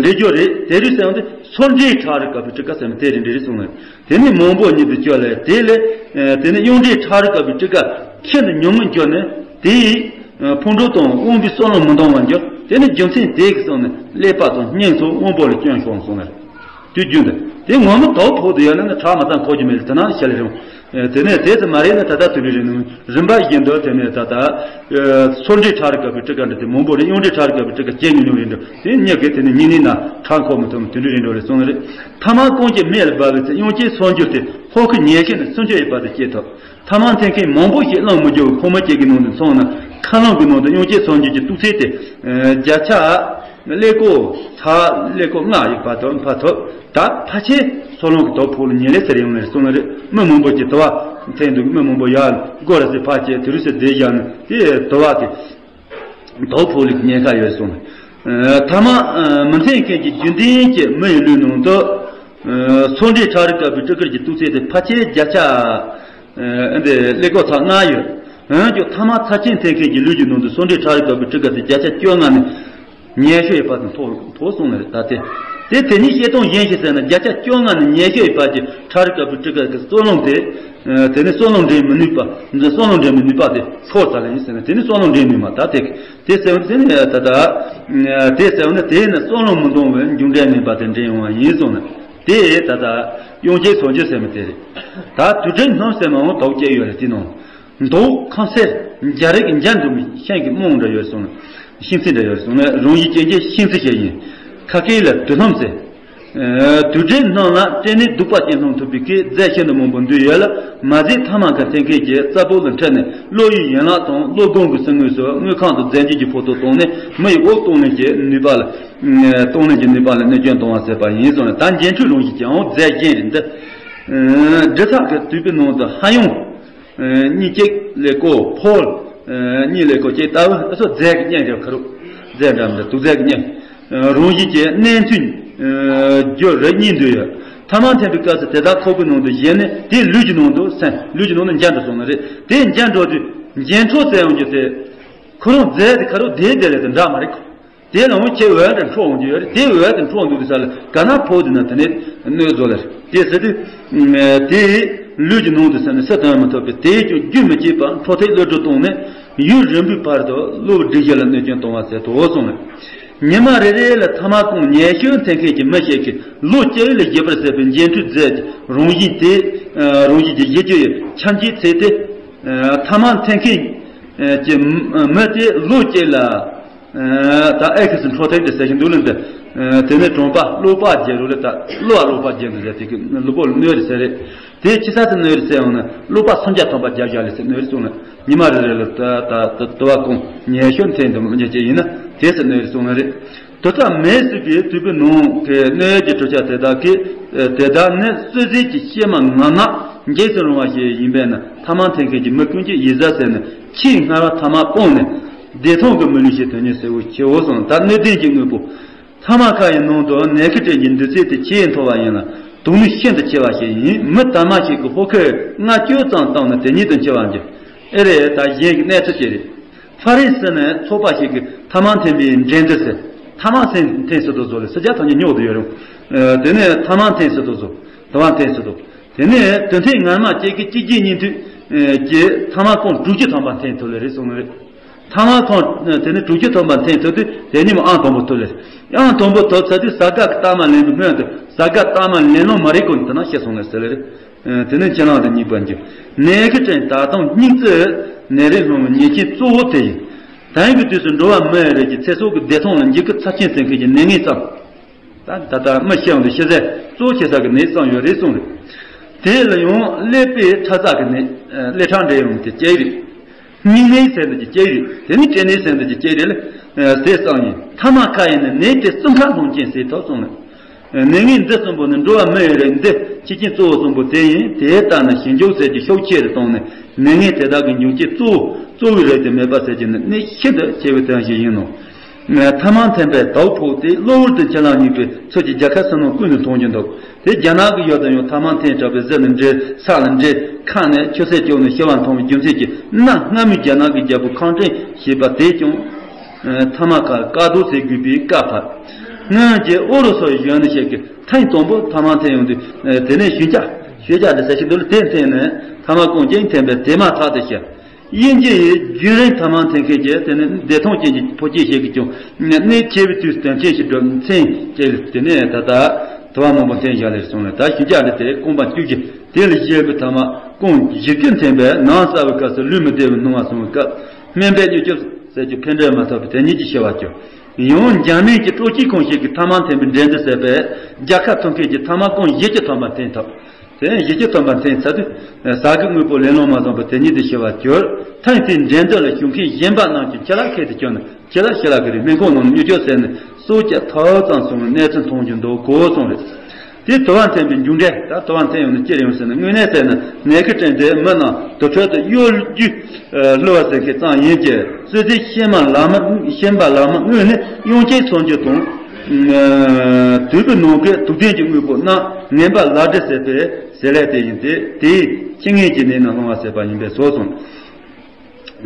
འདྲེས་སྦྱོར་རེད་དེ་རུ་ཟེར་ཡང་དེ་སོལ་འདྲེས་ཁྲག་རུས་དཀར་པོའི་སྤྲི་དཀར་ཟེར་ནས་དེ་རེ་འདྲེ་རེ་གསུངས་ནས་དེ་ནས་མང་པོ་གཉིས་སུ་སྤྱོད་ལས་དེ་ལས། དེ་ནས་གཡོན་འདྲེས་ཁྲག་རུས་དཀར་པོའི་སྤྲི་དཀར་ཁྱེར་ནས་ཉུང་ངུ་འགྱུར་ནས་དེ་ཡིས། ཕུང་ཁྲོལ་དང་དབང་པོའི་སོལ་རླུང་མི་འདང་བར་འགྱུར། དེ་ནི་རྒྱུ་མཚན་དེ་གིས་སོང་ནས་ཀླད་པ་དང་སྙིང་སོགས་དབང་པོ་ལ་སྐྱོན་ཤོར་སོང་ནས། དུས་རྒྱུན་དུ་དེ་ངོ་མ་དོག་ཕོག་ཏུ་ཡོད་ན་ནི་ཁྲག་མ་ཚང་ཁོག་རྒྱུ་མེད་ལ་དེ་ན་ཤ་ལེ་རིང་། དེ་ནས་དེ་ཙམ་མ་རེད་ན་ད་ལྟ་དུས་འདྲི་རེད་ནི་རིམ་པ་བཞིན་དུ་དེ་ནས་ད་ལྟ། སོལ་འདྲེས་ཁྲག་རུས་དཀར་པོའི་སྤྲི་དཀར་འདྲ་དེ་མང་པོ་རེད། གཡོན་འདྲེས་ཁྲག་རུས་དཀར་པོའི་སྤྲི་དཀར་ཇེ་ཉུང་ཉུང་རེད་འདུག་དེ་གཉིས་ཀས་དེ་ནས་གཉིས་ནི་ན་ཁྲག་ཁོག་མི་ཐུབ་དུས་འདྲི་རེད་འགྲོ་རེད་གསུངས་རེད། ཐ་མག་གང་ཅི་མེ་ལ་སྦར་བའི་ཚེ་གཡོན་ཅན་སངས་རྒྱས་དེ་ཧོ་ཁུ་ཉེར་བཞི་ནས་སུམ་ཅུ་ཡི་བར་དུ་སྐྱེ་ཐུབ། ཐ་མག་འཐེན་མཁན་མང་པོ་ཞིག་རླུང་མི་རྒྱུ་བའི་ཁོག་མ་ཅིག་གི་ནང་དུ་འཚང་ན་ཁ་རླངས་ཀྱི་ནང་དུ་གཡོན་ཅན་སངས་རྒྱས་ཀྱི་ཐུག་ཚད་དེ། བརྒྱ་ཆ། ཀླད་ཀོར་ཚ་ཀླད་ཀོར་ལྔ་ཡི་བར་དུ་འཕར་ཐུབ། ད་ཕལ་ཆེར་སོལ་རླུང་གི་དོག་ཕོག་ལ་ཉེ་ལེ་ཟེར་ཡོང་ནས་གསུངས་ནི་རེད། མི་མང་པོ་ཞིག་དུ་བ་འཐེན་འདུག་མི་མང་པོ་ཡར་སྒོ་ར་སེ་ཕར་བྱས་དེ་རུ་སེ་བསྡད་བཞག་ནས་དེ་དུ་བ་དེ། དོག་ཕོག་ལུགས་ཉེན་ཁ་ཡོད་གསུངས། ཐ་མག་མི་འཐེན་མཁན་གྱི་རྒྱུན་ལྡན་གྱི་མི་ཡི་ལུས་ནང་དུ། སོལ་འདྲེས་ཁྲག་རུས་དཀར་པོའི་སྤྲི་དཀར་གྱི་དུག་ཚད་དེ་ཕལ་ཆེར་བརྒྱ་ཆ། འདི་ཀླད་ཀོར་ཚ་ལྔ་ཡོད། འོན་ཀྱང་ཐ་མག་ཚབས་ཆེན་འཐེན་མཁན་གྱི་ལུས་ཀྱི་ནང་དུ་སོལ་འདྲེས་ཁྲག་རུས་དཀར་པོའི་སྤྲི་དཀར་དེ་བརྒྱ་ཆ་བཅོ་ལྔ་ནས། ཉི་ཤུ་ཡི་བར་དུ་མཐོ་མཐོ་སོང་ནི་རེད་ད་དེ། དེ་དེ་ཉིད་བཤད་སྟངས་གཞན་ཞིག་ཟེར་ན་བརྒྱ་ཆ་བཅོ་ལྔ་ནས་ཉི་ཤུ་ཡི་བར་གྱི་ཁྲག་རུས་དཀར་པོའི་སྤྲི་དཀར་གྱི་སོལ་རླུང་དེ། དེ་ནི་སོལ་རླུང་འདྲེན་མི་ནུས་པ། སོལ་རླུང་འདྲེན་མི་ནུས་པ་དེ་ཤོར་ཚར་ལ་ཡིན་ཟེར་ན་དེ་ནི་སོལ་རླུང་འདྲེན་ནུས་མ་ད་དེ། དེ་ཟེར་བ་དེ་ནི་ད་ལྟ། དེ་ཟེར་བ་ནི་དེ་ནི་སོལ་རླུང་མི་འདང་བའི་འབྱུང་འབྲས་མིན་པ་དེ་འདྲེན་ཡོང་བ་ཡིན་གསུངས་ནས། དེ་ད་ལྟ། གཡོན་ཅན་སངས་རྒྱས་ཟེར་མི་དེ་རེད། ད་དུས་དྲན་སྣང་ཟེར་མ་འོང་དོག་སྐྱེ་ཡོད་རེད་དེ་ནང་། མདོ་ཁམས་སེར་འཇའ་རིགས་འཇའ་འཛུམ་པའི་ཤིང་གི་རྨོངས་འདྲ་ཡོད་སོང་། ཤིང་རྩི་འདྲ་ཡོད་སོང་ནས་རང་བཞིན་ཅན་གྱི་ཤིང་རྩི་ཞིག་ཡིན། ཁ་སྐད་ལ་དུས་ལྷམ་ཟེར། དུས་དྲན་སྣང་ལ་སྐྲན་ནད་གདུག་པ་ཅན་སློང་ཐུབ་པའི་སྐད་རྫས་ཤིན་ཏུ་མང་པོ་འདུས་ཡོད་ལ་མ་ཟད་ཐ་མག་གི་འཐེན་མཁན་གྱི་རྩ་བོ་ལ་འཕྲད་ནས་གློ་ཡུའི་ཡན་ལག་དང་གློ་སྒང་གི་སེན་མོ་སོགས་དངུལ་ཁང་དུ་རྫས་འགྱུར་གྱི་ཕོག་ཐུག་བཏང་ནས་མི་ཡི་དབུགས་གཏོང་ལེན་གྱི་ནུས་པ་ལ། གཏོང་ལེན་གྱི་ནུས་པ་ལ་གནོད་སྐྱོན་གཏོང་བ་ཟེར་བ་ཡིན་སོང་ནས་ད་འགྱེད་འཕྲོའི་རང་བཞིན་གྱི་འོང་རྫས་གཞན་རེད་འདི། འབྲི་ཚགས་ཀྱི་དུད་པའི་ནང་དུ་ཧ་ཡང་། གཉིས་གཅིག་ཀླད་ཀོར་ཕོལ། གཉིས་ཀླད་ཀོར་གཅིག་ལྟ་བུ་སོགས་རྫས་ཀྱི་གཉེན་རེད་ཁ་རུ། རྫས་འདྲ་མི་འདྲ་དུག་རྫས་ཀྱི་གཉེན། རང་བཞིན་གྱི་གནས་མཐུན། རྒྱུ་རེད་སྙིང་འདོད་ཡོད། ཐ་མག་འཐེན་པའི་སྐབས་སུ་དེ་དག་ཁོག་པའི་ནང་དུ་བཞེས་ནས་དེ་ལུས་ཀྱི་ནང་དུ་སོན། ལུས་ཀྱི་ནང་དུ་འགྱེལ་འགྲོ་སོང་ནི་རེད། དེ་འགྱེལ་འགྲོ་དུས་འགྱེལ་འཕྲོ་བཙལ་ཡོང་རྒྱུ་དེ། ཁོ་རང་རྫས་དེ་ཁ་རོག་དེའི་དེ་ལས་དེ་འདྲ་མ་རེད་ཁོ། དེ་ལ་འོང་ཁྱེད་འོད་དེ་འཕྲོ་འོང་རྒྱུ་ཡོད་རེད། དེ་འོད་དེ་འཕྲོ་འདུག་དུས་ས་ལ་ག་ན་ཕོག་དུས་ན་དེ་ནས་གནོད་བཟོ་ལ་རེད། དེ་ཟེར་དུས། དེ་ལུས་ཀྱི་ནང་དུ་སོན་ནས་སུ་དོན་མི་ཐུབ་པས། དེས་ཀྱང་རྒྱུན་མི་གཅད་པར་འཕྲོ་མཐེད་གློད་གྲོལ་བཏང་ནས་ཡུན་རིང་པོའི་བར་དུ་གློ་བུར་སྒྲིབ་གཞི་ལ་གནོད་སྐྱོན་གཏོང་བ་ཟེར་དོ་གསུངས་ལ། ཉི་མ་རེ་རེ་ལ་ཐ་མག་ཀོང་ཉི་ཤུ་འཐེན་མཁན་གྱི་མི་ཞིག་གིས་ལོ་བཅུ་ལ་བཞི་བར་ཟད་པའི་འགྱེལ་འཕྲོའི་རྫས་ཀྱི་རང་བཞིན་དེ། རང་བཞིན་གྱི་གཞི་རྒྱུ་ཡི་ཆ་འཇིག་ཚད་དེ། ཐ་མག་འཐེན་མཁན་གྱི་མི་དེ་ལོ་གཅིག་ལ་ད་ཨེ་ཁི་སི་འཕྲོ་མཐེད་དེ་ཟེར་བཞིན་འདུག་ལ་འདི། དེ་ནས་གྲོད་པ་གློ་བུར་རྒྱུ་རུ་ལ་ད་གློ་བུར་གློ་བུར་རྒྱུ་འདུག་ཟེར། དེ་གི་གློ་བུར་གནོད་རེད་ཟེར་རེད། དེ་ཅི་ས་ཚེ་གནོད་རེད་ཟེར་ཡང་ན་གློ་བུར་སུམ་བརྒྱ་ཐམ་པ་རྒྱབ་བཞག་ལས་ཟེར་གནོད་རེད་གསུངས་ལ། ཉི་མ་རེ་རེ་ལ་ད་ད་ད་དུ་བ་ཀོང་ཉི་ཤུ་འཐེན་དུ་མི་འཇལ་ཅེས་ཡིན་ན་དེ་ཟེར་གནོད་རེད་གསུངས་ལ་རེད། དུ་ཙམ་མེ་ཟེར་བའི་དུད་པའི་ནང་གི་གནོད་ཀྱི་གྲུབ་ཆ་དེ་དག་གིས། དེ་དག་ནི་སོ་སོའི་གི་གཤེད་མ་ངན་སྔགས་འཇིགས་སུ་རུང་བ་ཞིག་ཡིན་པས་ན་ཐ་མག་འཐེན་མཁན་གྱི་མི་ཀུན་གྱིས་ཡིད་གཟབ་བྱས་ནས་ཆེས་སྔ་རོགས་ཐ་མག་སྤངས་ནས་བདེ་ཐང་གི་མི་ལུས་ཤིག་དོན་གཉེར་གསལ་བོ་བྱེད་འོ་གསུངས། ད་གནོད་ལྡན་གྱི་དངོས་པོ། ཐ་མག་ཁ་ཡི་ནང་དུ་ནད་ཀྱི་སྐྲན་གྱི་འདུས་ཚད་དེ་ཆེས་མཐོ་བ་ཡིན་ལ་དུག་ནི་ཤིན་ཏུ་ཆེ་བ་ཞིག་ཡིན། མི་དར་མ་ཞིག་གི་ཧོ་ཁ་ལྔ་བཅུ་ཙམ་བཏང་ན་དེ་ཉིད་དུ་འཆི་བར་འགྱུར། ཨེ་རེད། ད་གཞན་གྱི་གནས་ཚུལ་ཅི་རེད། ཧྥ་རན་སི་ནས་ཚོགས་པ་ཞིག་གིས་ཐ་མག་འཐེན་པའི་འགྲན་བསྡུར་ཟེར། ཐ་མག་འཐེན་འཐེན་སྲིད་དུ་བཟོ་ལ་སྲིད་ཇ་ཐམས་ཅད་ཉོག་ཏུ་ཡོད་རུང་། དེ་ནས་ཐ་མག་འཐེན་སྲིད་དུ་བཟོ། དུ་བ་འཐེན་སྲིད་དུ། དེ་ནས་དུས་མཐའི་ངར་མ་གཅིག་གིས་གཅིག་རྗེས་གཉིས་མཐུད་ཀྱིས་ཐ་མག་ཀོང་དྲུག་ཅུ་ཐམ་པ་འཐེན་ཐུབ་ལེ་རེད་གསུངས་ནི་རེད། ཐ་མག་ཀོང་དེ་ནས་དྲུག་ཅུ་ཐམ་པ་འཐེན་ཐུབ་དུས་དེ་ཉིན་མོ་ཨང་དང་པོ་ཐོབ་ལེ་རེད། ཨང་དང་པོ་ཐོབ་ཚར་དུས་ཟ་ཁང་གི་རྟགས་མ་ལེན་པའི་སྔོན་དུ་ཟ་ཁང་རྟགས་མ་ལེན་ལོང་མ་རེད་ཀོང་དེ་ན་ཤི་སོང་ལེ་ཟེར་ལེ་རེད། དེ་ནས་ཁྱེད་རང་དང་གཉིས་པ་འགྱུར། ནད་ཀྱི་སྐྲན་ད་དུང་སྙིགས་རྩི་ནད་རིགས་སློང་བའི་ཉེས་ཅན་གཙོ་བོ་དེ་ཡིན། དེང་གི་དུས་སུ་འགྲོ་བ་མི་ཡི་རིགས་ཀྱི་ཚེ་སྲོག་གི་བདེ་ཐང་ལ་འཇིགས་སྐུལ་ཚབས་ཆེན་བྱེད་མཁན་གྱི་ནད་ངན་ཙམ། ད་ད་ལྟ་མི་ཤི་ཡོང་དུས་ཤི་ཟས་གཙོ་ཆེ་ས་གི་ནད་ཙམ་ཡོད་རེད་གསུངས་རེད། དེ་ལ་ཡང་ཀླད་པའི་ཁྲག་རྩ་གི་ནད། ཀླད་ཁྲག་འདྲེས་ཡོང་དེ་སྐྱེ་རིགས། སྙིང་ནད་ཟེར་འདི་ཀྱི་སྐྱེ་རིགས། དེ་ནི་སྐྲན་ནད་ཟེར་འདི་ཀྱི་སྐྱེ་རིགས་ལ་ཟས་གཙང་ཡིན། ཐ་མག་ཁ་ཡིན་ནི་ནད་དེ་གསུམ་ཁ་སློང་རྐྱེན་ཟེར་ཐོག་གསུངས་ལ། ནད་ངན་འདི་གསུམ་པོ་ནི་འགྲོ་བ་མི་ཡི་རིགས་འདི་ཆེ་ཆེན་གཙོ་བོ་གསུམ་པོ་དེ་ཡིན། དེ་ལྟ་ན་ཞི་འཇུག་ཟེར་གྱི་ཤུགས་ཆེ་རུ་བཏང་ནས་ནད་ངན་དེ་དག་གི་འཇུག་ཆེད་གཙོ་བོ་གཙོ་བོའི་རིགས་དེ་མེད་པ་ཟེར་གྱི་ནི་ནད་ཤིན་ཏུ་ཆེ་བའི་དོན་ཞིག་ཡིན་ནོ། ཐ་མག་འཐེན་པའི་དྭོགས་ཕོག་སྟེ་གློ་བུར་དུ་འཆི་ལ་སྙེག་པའི་ཚུལ་གྱིས་རྒྱལ་ཁབ་ཕྱི་ནང་ཀུན་ནས་མཐོང་རྒྱུ་འདུག་དེ་རྒྱ་ནག་གི་ཡུལ་དུ་ཡང་ཐ་མག་འཐེན་དྲགས་པའི་གཟི་ལ་འདྲེ་ས་ལ་འདྲེ་ཁ་ནས་ཆུ་སེར་བྱུགས་ནས་ཤི་བ་མཐོང་བའི་རྒྱུ་མཚན་གྱིས་གནའ་སྔ་མོའི་རྒྱ་ནག་གི་རྒྱལ་པོ་ཁང་ཀྲིན་ཞེས་པ་དེས་ཀྱང་ཐ་མག་ཁར་དཀའ་སྡུག་སེལ་དགོས་པའི་བཀའ་ཕབ། སྔོན་གྱི་ཨུ་རུ་སུ་གཞོན་ནུ་ཞིག་གིས་ཐེངས་དང་པོ་ཐ་མག་འཐེན་ཡོང་དུས་དེ་ནས་ཞུན་ཆ་ཞུན་ཆ་འདི་ཟ་ཞིག་འདུག་ལ་དེ་འཐེན་ནས་ཐ་མག་ཀོང་ཅིང་འཐེན་པས་དེ་མ་ཐག་ཏུ་ཤི། དབྱིན་ཇི་ཡི་རྒྱུན་རིང་ཐ་མག་འཐེན་མཁན་གྱི་དེ་ནི་བདེ་ཐང་ཅན་གྱི་ཕོ་སྐྱེས་ཤིག་གིས་ཀྱང་གནད་ཆེ་བའི་དུས་དོན་རྐྱེན་ཞིག་སྒྲུབ་མཚན་བཅས་དེ་ནས་ད་ལྟ་དུ་བ་མང་པོ་འཐེན་བཞག་ལེར་སོང་ལ། ད་ཞུན་ཆ་འདི་དེ་རྐང་པ་བཅུ་བཞི་དེ་ལ་བཞེས་པའི་ཐ་མག་ཀོང་བཞི་བཅུ་འཐེན་པས་ནང་ཟ་བའི་སྐབས་སུ་ལུས་མི་བདེ་བའི་སྣང་བ་སོང་བའི་སྐབས་སྨན་པས་མྱུར་སྐྱོབ་ཟེར་གྱི་ཕན་འབྲས་མ་ཐོབ་པས་དེ་ཉིད་ཀྱིས་ཤི་བར་གྱུར། ཡང་འཇར་མན་གྱི་སྤྲོ་སྐྱིད་ཁང་ཞིག་གིས་ཐ་མག་འཐེན་པའི་འགྲན་བསྡུར་ཟེར་བས་རྒྱལ་ཁ་ཐོབ་མཁན་གྱི་ཐ་མག་ཀོང་བཞི་བཅུ་ཐམ་པ་འཐེན་ཐུབ། དེ་ཡང་བཞི་བཅུ་ཐམ་པ་འཐེན་ཚར་དུས་ཟ་གི་དངོས་པོ་ལེན་ལོང་མ་བཟང་པར་དེ་ཉིད་དུ་ཤི་བར་གྱུར། ཐེངས་དེའི་འགྲན་བསྡུར་ལ་ཞུགས་མཁན་གཞན་པ་རྣམས་ཀྱང་ཁྱི་ལ་ཁད་དུ་བསྐྱུར་ནས་ཁྱི་ལ་ཤི་ལ་གི་རིགས་སྨན་ཁང་ནང་མྱུར་སྐྱོབ་ཟེར་ནས་སྲོག་སྐྱབས་ཐབས་ཙམ་སོང་བའི་གནས་ཚུལ་མཐོང་རྒྱུ་འདུག་གོ་གསུངས་རེད། དེ་དུ་བ་འཐེན་པའི་མཇུག་འབྲས་ད་དུ་བ་འཐེན་ཡོང་ན་ཅི་རེད་ཡོང་ཟེར་ན། དངོས་གནས་ཟེར་ན་ནད་ཀྱི་སྐྲན་དེ་མི་རྣམས་དུར་ཁྲོད་དུ་གཡོ་སྒྱུ་བསླུ་བ་ཟེར་མཁན་ཙམ་ཡིན་གྱི་སོ་སོའི་གཤེད་མ་ལག་མ་གཤེད་པ་ལག་མ་དངོས་ནི་གཡང་སྐྱེས་ཚོང་རྒྱུ་དང་། དུད་པའི་ནང་གི་དུག་ལྡན་གྱི་དངོས་པོ་རྣམས་ངན་པ་ལག་སྦྲེལ་ཟེར་པའི་ཟེར་ལས་དེ་ཡིན་ཏེ། དེས་ཁྱི་ངན་གྱི་ནད་རྣམས་སློང་བ་ཟེར་བ་ཡིན་པས་སོ་གསུངས།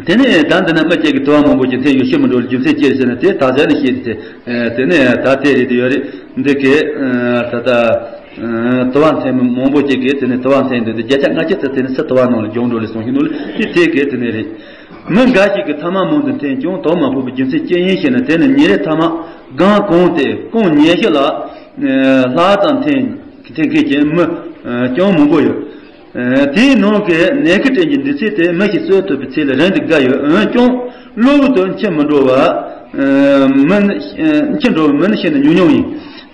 དེ་ནས་ད་འདི་ན་མི་གཅིག་གིས་དུ་བ་མང་པོ་ཅིག་འཐེན་ཡོད་ཤི་མི་འགྲོ་བའི་རྒྱུ་མཚན་ཅི་རེད་ཟེར་ན། དེ་ད་ཟེར་ནས་ཤེས་ཏེ། དེ་ནས་ད་དེ་རེད་དེ་ཡོད་རེད། འདི་གས་ད་ལྟ་དུ་བ་འཐེན་མི་མང་པོ་ཅིག་གིས་དེ་ནས་དུ་བ་འཐེན་འདུག་དེ་བརྒྱ་ཆ་ལྔ་བཅུ་ཙམ་དེ་ནས་སུ་དུ་བ་ནང་ལ་སྦྱོང་འགྲོ་ལས་སོང་ཤི་འདུག་ལ། དེ་དེ་གས་དེ་ནས་རེད། མི་འགའ་ཞིག་གིས་ཐ་མག་མང་དུ་འཐེན་ཀྱང་དོགས་མ་ཕོག་པའི་རྒྱུ་མཚན་ཅི་ཡིན་ཞེ་ན། དེ་ནི་ཉིན་རེར་ཐ་མག་སྒམ་གང་དེ་ཀོང་ཉི་ཤུ་ལ་ལྷག་ཙམ་འཐེན་འཐེན་མཁན་གྱི་མི་ཅུང་མང་པོ་ཡོད། དེའི་ནང་གི་ནད་ཀྱི་སྐྲན་གྱི་འདུས་ཚད་དེ་མི་ཞིག་གསོ་ཐུབ་པའི་ཚད་ལ་རིང་དུ་བརྒལ་ཡོད། འོན་ཀྱང་གློ་བུར་དུ་འཆི་མི་འགྲོ་བ་མི་ནི་འཆི་འགྲོ་བའི་མི་ནི་ཤིན་ཏུ་ཉུང་ཉུང་ཡིན།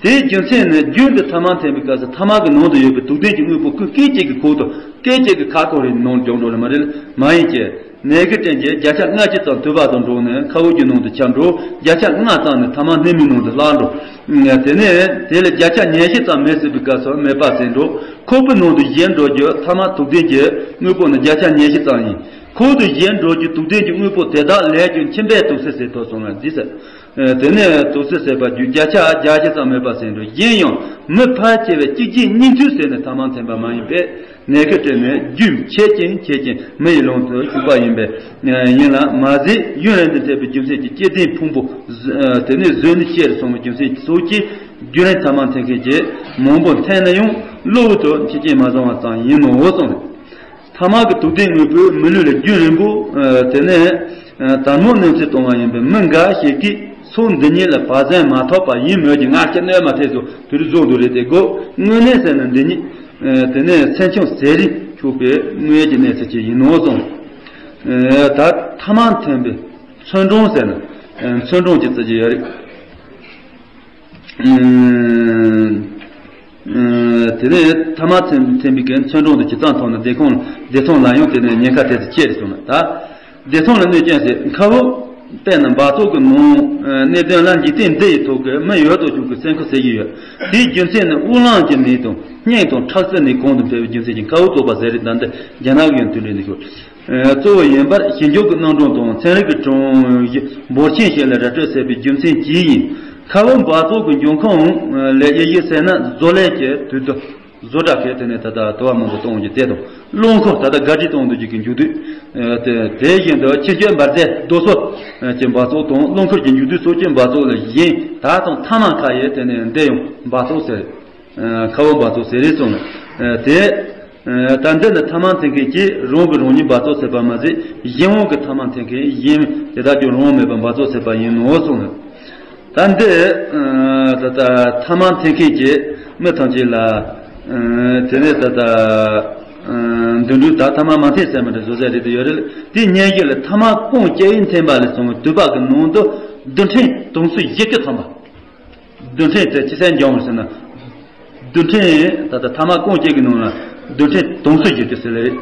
དེའི་རྒྱུ་མཚན་ནི་རྒྱུན་དུ་ཐ་མག་འཐེན་པའི་སྐབས་སུ་ཐ་མག་གི་ནང་དུ་ཡོད་པའི་དུག་ལྡན་གྱི་དངོས་པོ་ཀུན་སྐད་ཅིག་གི་ཁོག་ཏུ་སྐད་ཅིག་གི་ཁ་ཁོག་རེའི་ནང་འཇོག་འགྲོ་ལ་མ་རེད་མ་ཡིན་གྱི། ནད་ཀྱི་སྐྲན་གྱིས་བརྒྱ་ཆ་ལྔ་བཅུ་ཙམ་དུད་པ་དང་འགྲོགས་ནས་མཁའ་དབུགས་ཀྱི་ནང་དུ་ཆགས་འགྲོ། བརྒྱ་ཆ་ལྔ་ཙམ་ནི་ཐ་མག་སྣེ་མོའི་ནང་དུ་ལྷག་འགྲོ། དེ་ནས་དེ་ལས་བརྒྱ་ཆ་ཉི་ཤུ་ཙམ་མེ་བསྲེགས་པའི་སྐབས་སུ་མེད་པ་ཟིན་འགྲོ། ཁོག་པའི་ནང་དུ་བཞུར་འགྲོ་རྒྱུ་ཐ་མག་དུག་ལྡན་གྱི་དངོས་པོ་ནི་བརྒྱ་ཆ་ཉི་ཤུ་ཙམ་ཡིན། ཁོག་ཏུ་བཞུར་འགྲོ་རྒྱུ་དུག་ལྡན་གྱི་དངོས་པོ་དེ་དག་ལས་ཀྱང་མཆིན་པའི་དུག་སེལ་ཟེར་ཐོག་སོང་བ་འདི་ཟེར། དེ་ནས་དུག་སེལ་ཟེར་བ་རྒྱུ་བརྒྱ་ཆ་བརྒྱད་ཅུ་ཙམ་མེད་པ་ཟེར་འགྲོ། གཞན་ཡང་མི་ཕལ་ཆེ་བས་གཅིག་རྗེས་གཉིས་མཐུད་ཟེར་ནས་ཐ་མག་འཐེན་པ་མ་ཡིན་པས། ནད་ཀྱི་སྐྲན་ནི་རྒྱུན་ཆད་ཅིང་ཆད་ཅིང་མི་ཡི་ལུས་སུ་ཞུགས་པ་ཡིན་པས། ཡིན་ལ་མ་ཟད་ཡུན་རིང་དུ་འཐེན་པའི་རྒྱུ་མཚན་གྱིས་སྐྱེ་ལྡན་ཕུང་པོ། དེ་ནས་གཟོད་ནས་ཤི་རུ་སོང་བའི་རྒྱུ་མཚན་གྱིས་སོགས་ཀྱིས་རྒྱུན་རིང་ཐ་མག་འཐེན་མཁན་གྱི་མང་པོ་འཐེན་ན་ཡང་གློ་བུར་དུ་འཆི་རྐྱེན་མ་བྱུང་བ་ཙམ་ཡིན་ནོ་གསུངས། ཐ་མག་གི་དུག་ལྡན་དངོས་པོས་མི་ལུས་ལ་རྒྱུན་རིང་པོ། དེ་ནས་དལ་མོ་གནོད་འཚེ་གཏོང་བ་ཡིན་པས། མི་འགའ་ཞིག་གིས་ཚོགས་འདི་ཉིད་ལ་བག་ཟོན་མ་ཐོབ་པ་ཡིན་མོད་ཀྱི། ང་སྐྱེ་གནོད་མ་ཐེབས་སོ་དུས་རིག་བཟོ་འདུག་རེད་དེ་དགོས་དངོས་གནས་ཟེར་ན་འདི་ཉིད། དེ་ནས་སེམས་ཅུང་ཟད་རིང་ཆོག་པའི་དངོས་ཀྱི་གནས་ཚུལ་ཅིག་ཡིན་ནོ་གསུངས། ད་ཐ་མག་འཐེན་པའི་ཚོན་གྲངས་ཟེར་ན་ཚོན་གྲངས་ཀྱི་རྩི་རྒྱུ་ཡོད་རེད། དེ་ནས་ཐ་མག་འཐེན་པའི་གི་ཚོན་གྲངས་དེ་ཇི་ཙམ་མཐོང་ན་བདེ་ཁོངས་བདེ་ཐང་ལ་ཡང་དེ་ནས་ཉེན་ཁ་དེ་ཚོ་ཆེ་རེད་གསུངས་ན། ད་བདེ་ཐང་ལ་གནོད་རྐྱེན་ཟེར། མཁར་བུ་དཔེར་ན་འབག་བཙོག་གི་ནང་གནས་དོན་ལ་འཇིག་རྟེན་འདི་ཡི་ཐོག་གི་མི་ཡོད་དོ་ཅོག་གི་སེམས་ཁུར་ཟེར་གྱི་ཡོད། དེའི་རྒྱུ་མཚན་ནི་དབུགས་ལམ་གྱི་ནད་དང་སྙིང་དང་ཁྲག་རྩའི་ནད་གོང་དུ་འཕེལ་བའི་རྒྱུ་མཚན་གྱིས། མཁར་བུ་བཙོག་པ་ཟེར་རེད། ད་འདི་རྒྱ་ནག་གི་ཡང་དུས་འདྲ་འདི་ཤོད། གཙོ་བོ་ཡིན་པར་ཞིབ་འཇུག་གི་རྣམ་གྲངས་དང་ཚན་རིག་གི་གྲངས་འབོར་ཆེན་ཞིག་ལ་ར་སྤྲོད་བྱས་པའི་རྒྱུ་མཚན་གྱིས་ཡིན། མཁར་བུ་འབག་བཙོག་གི་འབྱུང་ཁུངས་ལ་དབྱེ་ཞིབ་བྱས་ན་བཟོ་ལས་ཀྱི་དུས་དུ་བཟོ་གྲྭ་ཁག་དེ་ནས་ད་ལྟ་དུ་བ་མང་པོ་གཏོང་རྒྱུ་དེ་དང་། རླངས་འཁོར་ད་ལྟ་ག་སྒྲིག་གཏོང་འདུག་རྒྱུ་གི་མཇུག་བསྡུ། དེ་བཞིན་དུ་ཕྱི་སྐྱོད་འབར་རྫས་རྡོ་སོལ་གྱི་འབག་བཙོག་དང་རླངས་འཁོར་གྱི་མཇུག་བསྡུ་སོགས་ཀྱི་འབག་བཙོག་ལ་གཞན་དག་དང་ཐ་མག་ཁག་ཡོད། དེ་ནས་འདི་ཡང་འབག་བཙོག་ཟེར། མཁར་བུ་འབག་བཙོག་ཟེར་རེད་གསུངས། དེ། ད་འདི་ནི་ཐ་མག་འཐེན་མཁན་གྱིས་རང་གི་རང་ཉིད་འབག་བཙོག་བྱས་པ་མ་ཟད། གཞན་དབང་གིས་ཐ་མག་འཐེན་མཁན་གཞན་དེ་དག་ཀྱང་རང་དབང་མེད་པར་འབག་བཙོག་བྱས་པ་ཡིན་ནོ་གསུངས་ནས། ད་འདི། ད་ལྟ་ཐ་མག་འཐེན་མཁན་གྱི་མི་ཐམས་ཅད་ལ། དེ་ནས་ད་ལྟ། འདི་འདྲའི་ད་ཐ་མག་མ་འཐེན་ཟེར་མི་འདྲ་བཟོ་ཟེར་རེད་དུ་ཡོད་རེད། དེའི་སྙན་ཞུ་ལ་ཐ་མག་གང་སྐྱེ་བོས་འཐེན་པ་ལས་བྱུང་བའི་དུད་པ་གི་ནང་དུ་རྡུལ་ཕྲན་དུང་སོ་བཞི་བཅུ་ཐམ་པ། རྡུལ་ཕྲན་དེ་ཅི་ཟེར་འཇོག་མི་ཟེར་ན། རྡུལ་ཕྲན་ད་ལྟ་ཐ་མག་གང་སྐྱེ་གི་ནང་ལ་རྡུལ་ཕྲན་དུང་སོ་བཞི་བཅུ་ཟེར་ལེ་རེད།